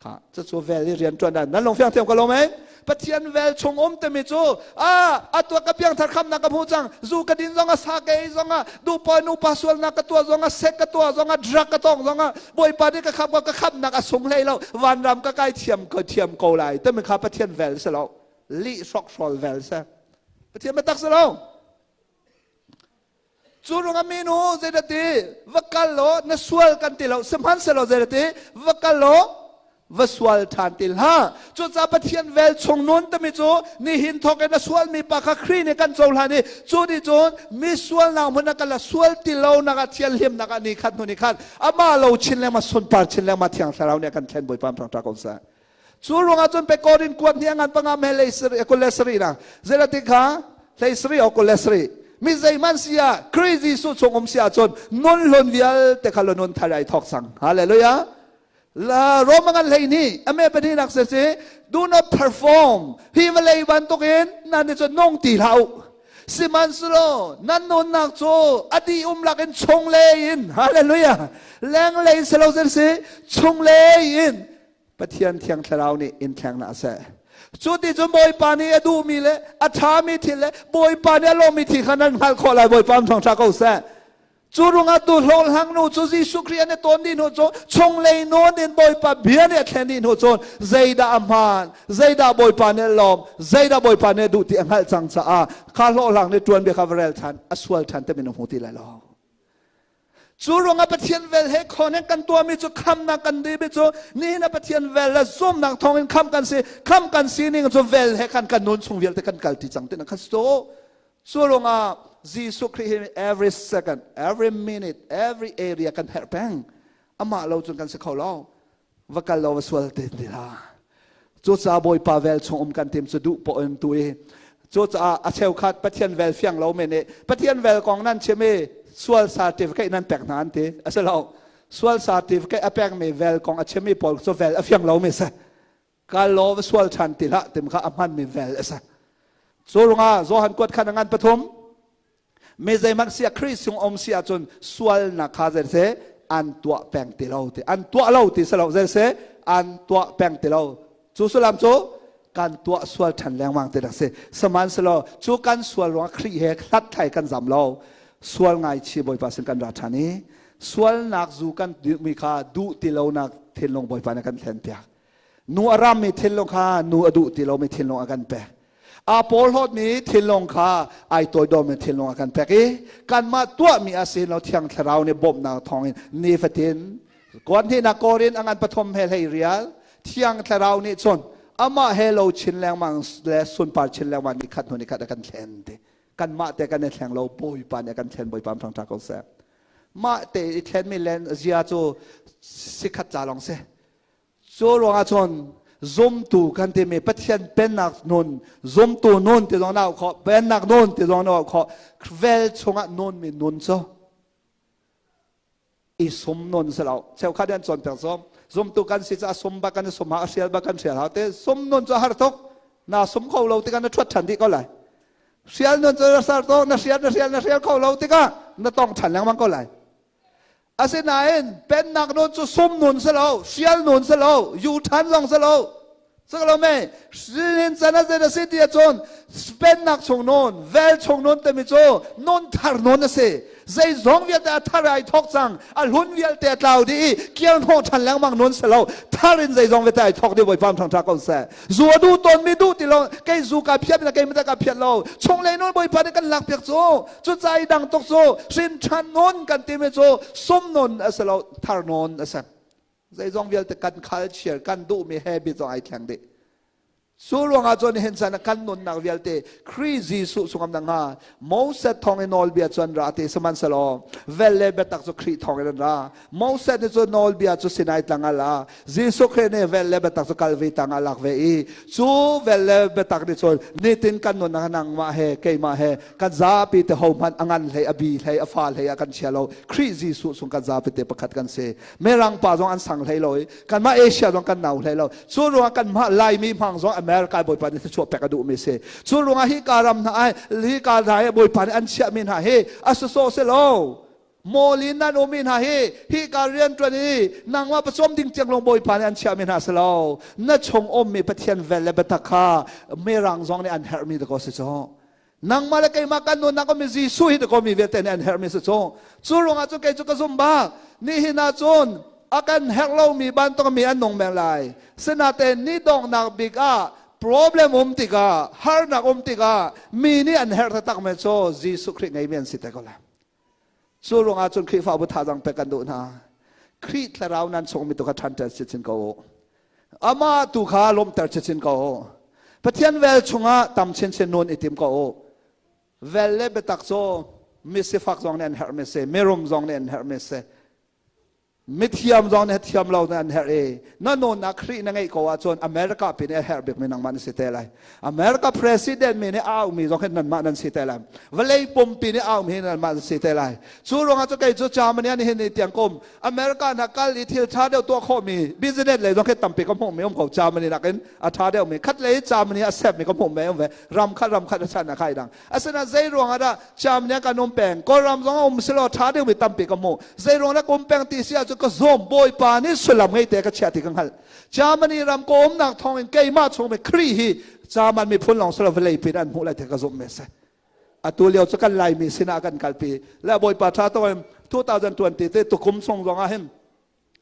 kha cucu vel i rian ṭuan dan nan lung fiang thiam ko lo mei Pathian vel chung um timi cu a atua ka piangthar khamnak ka hmu cang zu ka din zong a sa ka ei zong ah dupa nupa sualnak ka tuah zong ah sek ka tuah zong ah drug ka tong zong ah Bawipa nih ka khap ka khamnak a sung hlei lo vanram ka kai thiam ko thiam ko lai timi kha Pathian vel si lo lih hrokhrawl vel si Pathian biatak si lo cu ruangah minu zeidah ti va kal law na sual kan ti lo sihmanhsehlaw zeidah ti va kal law va sual ṭhan ti hlah cucaah Pathian vel chung nun timi cu nihin thawk in a sualmi pa kha Khrih nih kan cohlan i cu nih cun mi sualnak hmun ah kan la sual ti lo nak ah thianhlimnak ah ni khat hnu ni khat amah lo chin lengmang sunpar chin lengmang thiang thlarau nih a kan thlen Bawipa thangṭha ko seh. Cu ruangah cun pe Korin kuat ni ngan panga me lei sari kul le sari na zelati kha hlei sari o kul le sari mi zeihmanh si ah Khrih Jesuh chung um si ahcun nun hlun vialte kha lo nun thar ai thawk sang hallelujah la Roma ngan hlei ni ame pahnih nak se si do not perform hi vawlei bantukin nan ni cu nung ti hlah u sihmanhsehlaw nan nunnak cu a dih um lak in chung lei in hallelujah leng lei si lo si chung lei in Pathian Thiang Thlarau nih in thleng hna seh. Cu ti cun Bawipa nih a duhmi le a ṭhami thil le Bawipa nih a lawmmi thil kha nan hngalh khawh lai. Bawipa an thawngṭha ko seh. Cu ruangah tu hlawhhlang nu cu Jesuh Khrih an i tawn dih hnu cu chunglei nawn in Bawipa bia nih a thlen dih hnu cun zeidah a hmaan, zeidah Bawipa nih a lawm, zeidah Bawipa nih a duh ti a hngalh cang caah kha hlawhhlang nih ṭuan bia kha va rel ṭhan, a sual ṭhan timi na hmu ti lai lo. Cu ruangah Pathian vel he khon kan tuahmi cu khamnak kan dihmi cu nihin ah Pathian vel le zumnak thawngin kham kan si kham kan si ning cu vel he khan kan nun chung vialte kan kal ti cang ti na khan so cu ruangah Jesuh Khrih hi every second every minute every area kan herh peng amah lo cun kan si kho lo va kal lo va sual te ti la cucaah Bawipa vel chung um kan tim cu duh poh in tu i cucaah a cheukhat Pathian vel fiang lo men i Pathian vel kong nan chim i sual certificate nan pek hna an ti a si lo sual certificate a pekmi vel kong a chimmi pawl cu vel a fiang lo mi si kal law va sual ṭhan ti hlah tim kha a hmanmi vel a si cu ruangah Johan kuat khan a ngan pathum Mi zeihmanh si ah Khrih sung um si ahcun sualnak kha zei se an tuah peng ti lo ti an tuah lo ti si lo zei se an tuah peng ti lo cu sullam cu kan tuah sual ṭhan lengmang ti dak si sihmanhsehlaw cu kan sual ruangah Khrih he hlat thlai kan zam lo sual ngaichi Bawipa sin kan ra ṭhan i sualnak zu kan mi kha duh ti lonak thinlung Bawipa nih kan thlen piak nu a rammi thinlung kha nu a duh ti lomi thinlung a kan pek. Aa porhlawtmi thinlung kha ai toidormi thinlung a kan pek i kanmah tuahmi a si lo, Thiang Thlarau nih bawmhnak thawngin nifatin kuat hnihnak Korin a ngan pathum he hlei rial Thiang Thlarau nih cun amah he lo chin lengmang le sunpar chin lengmang ni khat hnu ni khat a kan thlen ti. Kanmah te kan i thleng lo, Bawipa nih a kan thlen. Bawipa thang ṭha ko seh. Mah te i thlenmi len zia cu sikhat ca lawng si. Cu ruangah cun zumtu kan timi Pathian pennak nun, zumtu nun ti zong na auh khawh, pennak nun ti zong na auh khawh, vel chungah nun mi nun cu i sum nun si lo. Cheukhat an cawnpiak cu zumtu kan si caah sum bak kan i sum ha, a hrial bak kan hrial hau te. Sum nun cu a har tuk. Na sum kho lo tikah na ṭhuat ṭhan dih ko lai. Hrial nun cu na sar tuk, na hrial, na hrial, na hrial kho lo tikah na tong ṭhan lengmang ko lai. Asinain pennak nun cu sum nun si lo, sial nun si lo, yu ṭhan zong si lo. Si lo me, sinin can a zei a si ti ahcun pennak chung nun, vel chung nun timi cu nun thar nun a si. Zeizong vialte a thar ai thawk cang, a hlun vialte a tlau dih i kir hnawh ṭhan lengmang nun si lo. Thar in zeizong vialte ai thawk dih. Bawipa thang ṭha ko seh. Zu a duh tawnmi duh ti lo, kei zu ka phiat na kei mata ka phiat lo. Chunglei nun Bawipa nih kan lak piak cu. Cucaah i dang tuk cu hrin ṭhan nun kan timi cu sum nun a si lo, thar nun a si. Zeizong vialte kan culture, kan duhmi habit zong ai thleng dih. Cu ruangah cun nihin caan ah kan nunnak vialte Khrih Jesuh chungam na hnga. Moses thawng in nawlbia cu an ra ti, sihmanhsehlaw vel le biatak cu Khrih thawng in an ra. Moses nih cun nawlbia cu Sinai tlang ah la. Jesuh Khrih nih vel le biatak cu Kalvi tang ah lak ve i cu vel le biatak nih cun nitin kan nunnak nangmah he keimah he kan zapi te hohmanh a ngan hlei, a bi hlei, a fa hlei ah kan chia lo. Khrih Jesuh chung kan zapi te pakhat kan si. Mirang pa zong an sang hlei lo i kanmah Asia zong kan nau hlei lo. Cu ruangah kanmah Laimi hmang zong America Bawipa nih thluachuah pek a duhmi si. Cu ruangah hi ka ram hna ai hi ka hna hi Bawipa nih an chiahmi hna hi a sawsawh si lo. Mawl in nan ummi hna hi hika rianṭuan i nangmah pawcawm ding tiang lawng Bawipa nih an chiahmi hna si lo. Na chung ummi Pathian vel le biatak kha mirang zong nih an herhmi dakaw si cu. Nangmah le keimah kan nunnak ummi Jesuh hi dakaw mi vialte nih an herhmi si cu. Cu ruangah cun kei cu ka zum bak. Nihin ah cun a kan herh lomi bantuk mi an nung men lai. Sinain ni donghnak bik ah problem um tikah, harnak um tikah mi nih an herh taktak mi cu Jesuh Khrih ngeimi an si te ko lai. Cu ruangah cun Khrihfabu thazaang pek kan duh hna. Khrih thlarau nan chungmi tu kha ṭhanter chinchin ko u. Amah tu kha lawmhter chinchin ko u. Pathian vel chungah tam chinchin nun i tim ko u. Vel le biatak cu misifak zong nih an herhmi si, mirum zong nih an herhmi si. Mithiam zong nih thiam lo na an herh i na nunnak Khrih na ngeih ko ahcun America pi nih a herh bikmi nangmah na si te lai. America president mi nih a aumi zong hi nanmah nan si te lai. Vawlei pumpi nih aumi hi nanmah nan si te lai. Cu ruangah cu kei cu Germany ah nihin ni tiang kum America na kal i thil ṭha deuh tuah khawhmi business lei zong khi tampi ka hmuhmi um ko. Germany nakin a ṭha deuhmi khat lei Germany a sepmi ka hmuhmi um ve. Ram khat ram khat a chan a kai dang. Asinain zei ruangah dah Germany ah kan um peng? Kawlram zong a um silo ṭha deuhmi tampi ka hmu. Zei ruangah dah ka um peng ti si ahcun ka zawm Bawipa nih sullam ngei te ka chiah ti ka hngalh. Germany ram ka umnak thawngin keimah chungmi Khrih hi German miphun lawng silo vawlei pin an hmuh lai ti ka zumh mi a si. Atu lio cu kan Laimi sinah kan kalpi. Le Bawipa ṭha tuk in 2020 te tukum chung zong ah hin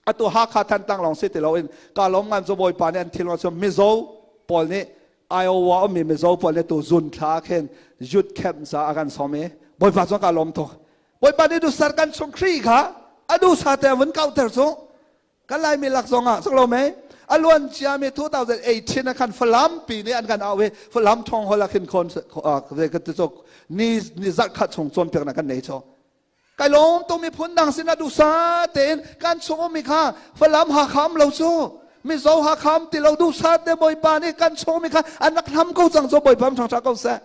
atu Hakha Thantlang lawng si ti loin ka lawm ngan cu Bawipa nih an thil cu Mizo pawl nih, Iowa ummi Mizo pawl nih tu zun thla khin youth camp ca a kan sawm i Bawipa cu ka lawm tuk. Bawipa nih dusar kan chung Khrih kha a dusa te vun kauhter cu kan Laimi lak zong ah sak lo mei a luan ciami 2018 ah khan Falam pi nih an kan au i Falam thong hol ah khin khon ni ni zarh khat chung cawnpiaknak kan nei cho. Kai lawm tuk. Miphun dang sinah duhsah tein kan chung ummi kha Falam Hakha um lo cu, Mizo Hakha um ti lo, duhsah te Bawipa nih kan chung ummi kha an rak hlam ko cang cu. Bawipa ṭhangṭha ko seh.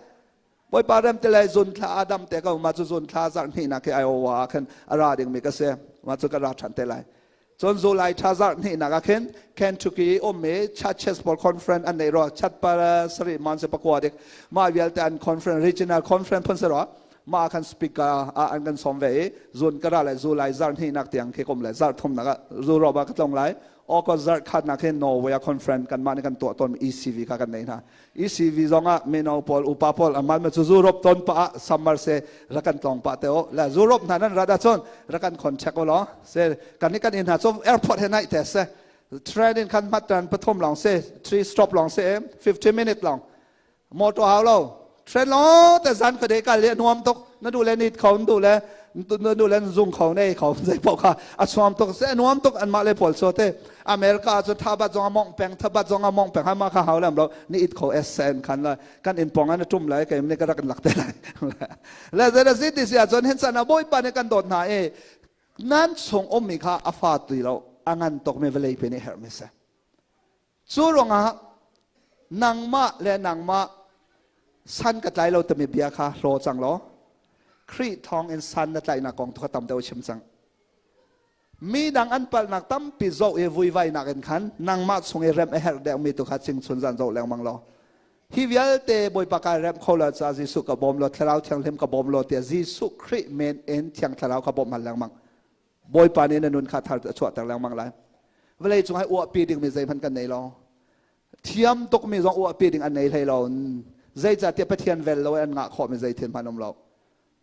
Bawipa rem te le zun thla Adam te ko ma cu zun thla zarh hnihnak khi Iowa ah khin a ra dingmi ka si. Ma cu ka ra ṭhan te lai. Cun July thla zarh hnihnak ah khin Kentucky ummi Churches pawl conference an nei rua, chat pa sarih man se pakua dik mah vialte an conference, regional conference phun se rua. Mah khan speaker ah an kan sawm ve i zun ka ra lai. July zarh hnihnak tiang khi kum le zarh thumnak ah Europe ah ka tlong lai. August zarh khatnak hin Norway ah conference kanmah nih kan tuah tawn ECV kha kan nei hna. ECV zong ah mino pawl, upa pawl amal ma cu Europe ton pa ah summer se ra kan tlong pa te o la. Europe hna nan rat ahcun ra kan contact o law se kan ni kan in hna cu airport he naih te se, train in khan mat tan pathum long se, three stop long se, 50 minute long. Motor hau lo. Train lo te zan khuadei kal i a nuam tuk. Na duh le nit kho, na duh le na duh le zung kho, nei kho, zei paoh kha a chuam tuk. Se a nuam tuk anmah le pawl so te. America cu thabat zong a mongh peng, thabat zong a mongh peng. Hamah kha hau lem lo. Ni it kho SN khan la kan in pong an tum lai keim nih ka rak in lak te lai. Le zei si ti si ahcun hin san ah Bawipa nih kan dawt hna i nan chung ummi kha a fa ti lo a ngan tuk mi vawlei pe nih herhmi si. Cu ruangah nangmah le nangmah san ka tlai lo timi bia kha hlaw cang law Khrih thawng in san na tlaihnak kong tu kha tam deuh chim cang. Mi dang an palhnak tampi zoh i vuivainak in khan nangmah chung i rem a herh deuhmi tu kha chingchun zan zoh lengmang law hi vialte Bawipa kai rem kho lo ca Jesuh ka bawm law Thlarau Thianghlim ka bawm law tiah Jesuh Khrih men in Thiang Thlarau ka bawmh hal lengmang. Bawipa nih na nun kha thar a chuahter lengmang lai. Vawlei cung hai uahpi dingmi zeihmanh kan nei lo. Thiam tukmi zong uahpi ding an nei hlei lo. Zeicahtiah Pathian vel lo an ngah khawhmi zei thil hmanh um lo.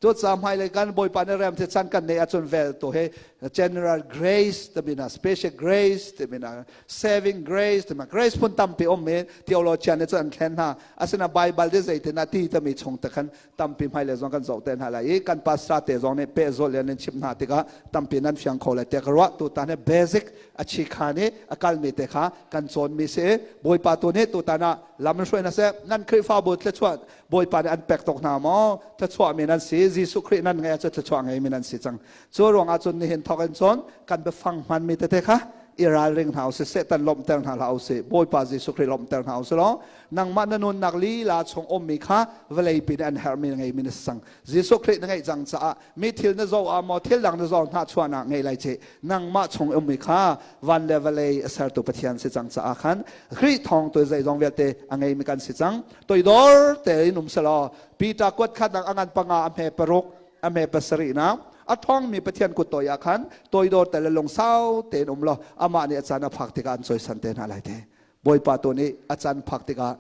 Cucaah hmailei kan Bawipa nih rem chan kan neih ahcun vel tu hi general grace timi na special grace timi na saving grace timi grace phun tampi um i theologian nih cun an thlen hna. Asina Bible de zeitin ah ti tami chung te khan tampi hmailei zong kan zoh te hna lai i kan pastor te zong nih pehzulh in an chimh hna tikah tampi nan fiang kho lai tiah ka ruah. Tutan hi basic a chi khan i a kalmi te kha kan cawnmi si i Bawipa tu nih tutan ah lam in hruai hna seh. Nan Khrihfabu thluachuah Bawipa nih an pek tuk hna maw? Thluachuahmi nan si. Jesuh Khrih nan ngeih ahcun thluachuah ngeimi nan si cang. Cu ruangah cun nihin thawk in cun kan biafang hmanmi tete kha i ralring hna usih, Satan lawmhter hna hlah usih, Bawipa Jesuh Khrih lawmhter hna usih law nangmah na nunnak lila chung ummi kha vawlei pi nih an herhmi na ngeimi na si cang. Jesuh Khrih na ngeih cang caah mi thil na zoh ah maw thil dang na zoh hna chuahnak ngei lai ci nangmah chung ummi kha van le vawlei a sertu Pathian si cang caah khan Khrih thawng tu zeizong vialte a ngeimi kan si cang. Toidor tein um selaw Peter kuat khat a ngan panga a hme paruk a hme pasarih na a ṭhawngmi Pathian kut toi ah khan toidor te le lungsau tein um law amah nih a caan a phak tikah an cawisan te hna lai te. Bawipa tu nih a caan phak tikah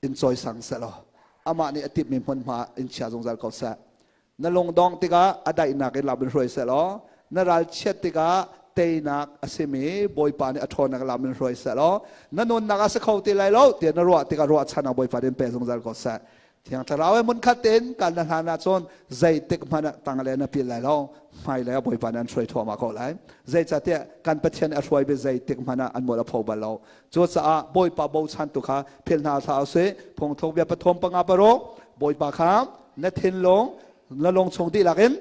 in cawisang seh law amah nih a timhmi hmunhma in chia zungzal ko seh. Na lungdong tikah a daihnak in lam in hruai seh law na ralchiat tikah teinak a simi Bawipa nih a ṭhawnnak lam in hruai seh law na nunnak a si kho ti lai lo tiah na ruah tikah ruahchan ah Bawipa nih in pe zungzal ko seh. Thiang Thlarau he hmunkhat tein kal na hlan ahcun zeitik hmanh ah tang le na pil lai lo. Hmailei ah Bawipa nih an hruai thluahmah ko lai. Zeicahtiah kan Pathian a hruai bi zeitik hmanh ah an mual a pho bal lo. Cucaah Bawipa bochan tu kha philh hna hlah usih. Phungthluk bia pathum panga paruk Bawipa kha na thinlung na lung chung dihlak in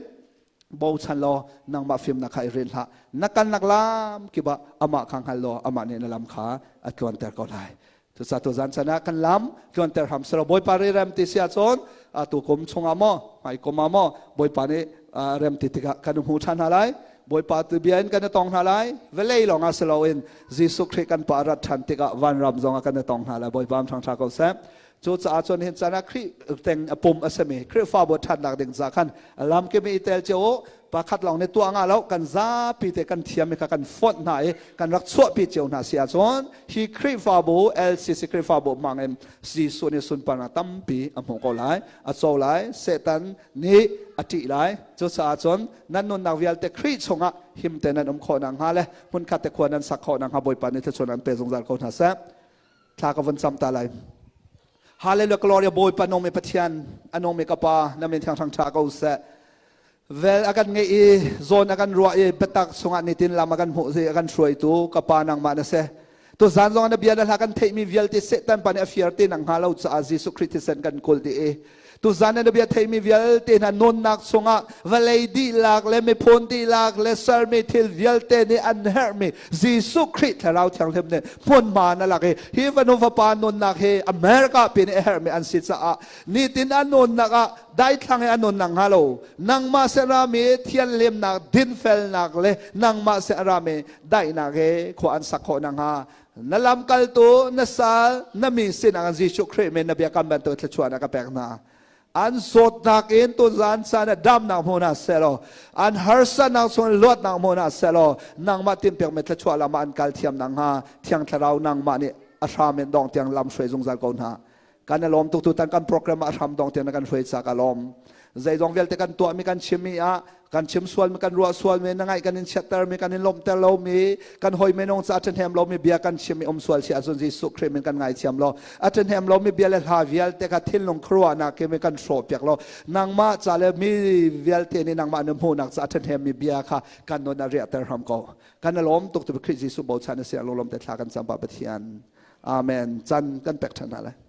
bochan law nangmah fimnak kha i rin hlah. Na kalnak lam kip ah amah kha hngal law amah nih na lam kha a tluanter ko lai. Cucaah tuzan chan ah kan lam tluanter hram selaw Bawipa ri rem ti si ahcun tu kum chungah maw hmai kum ah maw Bawipa nih rem ti tikah kan hmu ṭhan hna lai. Bawipa tu bia in kan i tong hna lai. Vawlei lawngah si loin Jesuh Khrih kan pa rat ṭhan tikah vanram zongah kan i tong hna lai. Bawipa am ṭhangṭha ko seh. Cucaah cun hin chan ah Khrih teng a pum a simi Khrihfabu ṭhatnak ding ca khan lamkip i tel cio u. Pakhat lawng nih tuah nga lo kan zapi te kan thiam i kha kan fonh hna i kan rak chuahpi cio hna si ahcun hi Khrihfabu LCC Khrihfabu hmang in Jesuh nih sunparnak tampi a hmuh ko lai, a co lai. Satan nih a ṭih lai. Cucaah cun nan nunnak vialte Khrih chungah him te nan um khawh nakhnga le hmunkhat te khua nan sak khawh nakhnga Bawipa nih thluachuah an pe zungzal ko hna seh. Thla ka vun cam ta lai. Hallelujah Gloria Bawipa nung mi Pathian a nung mi ka Pa na min thiang thang tha ko seh. Vel a kan ngeih i zawn a kan ruah i biatak chungah nitin lam a kan hmuh i a kan hruaitu ka Pa nangmah na si. Tu zan zong na bia na hla kan theihmi vialte Satan pa nih a fir te nang hnga lo caah Jesuh Khrih thisen kan kawl dih i tuzan na bia theimi vialte hna nunnak chungah vawlei dihlak le miphun dihlak le sermi thil vialte nih an herhmi Jesuh Khrih Thlarau Thianghlim nih hmunhma na lak i hi fanu fapa nunnak hi America pi nih a herhmi an si caah nitin an nunnak ah daithlang i an nunnak hnga lo nangmah se rami thianhlimnak dinfelnak le nangmah se rami daihnak he khua an sak khawh nakhnga na lamkaltu na sal na mi sinah Jesuh Khrih min na biakam bantuk thluachuahnak ka pek hna. An zawtnak in tuzan caan ah damnak hmu hna selaw an harsatnak chung luatnak hmu hna selaw nangmah tinhpekmi thluachuah lam ah an kal thiam nakhnga Thiang Thlarau nangmah nih a hram in dong tiang lam hruai zungzal ko hna. Kan i lawm tuk tutan kan program ah a hram dong tiang na kan hruai ca ka lawm. Zeizong vialte kan tuahmi kan chimmi ah kan chim sualmi kan ruah sualmi na ngaih kan in chiatter mi kan in lawmhter lomi kan hoi menung ca ṭhahnem lomi bia kan chim i um sual si ahcun Jesuh Khrih min kan ngaithiam lo. A ṭhahnem lomi bia le hla vialte kha thinlung khuaruahnak ke mi kan hrawh piak lo. Nangmah ca le mi vialte nih nangmah na hmuhnak ca a ṭhahnem mi bia kha kan nun a riahter hram ko. Kan lawm tuk tu Khrih Jesuh bochan a si lawm te thla kan cam pa Pathian. Amen. Chan kan pek ṭhan hna lai.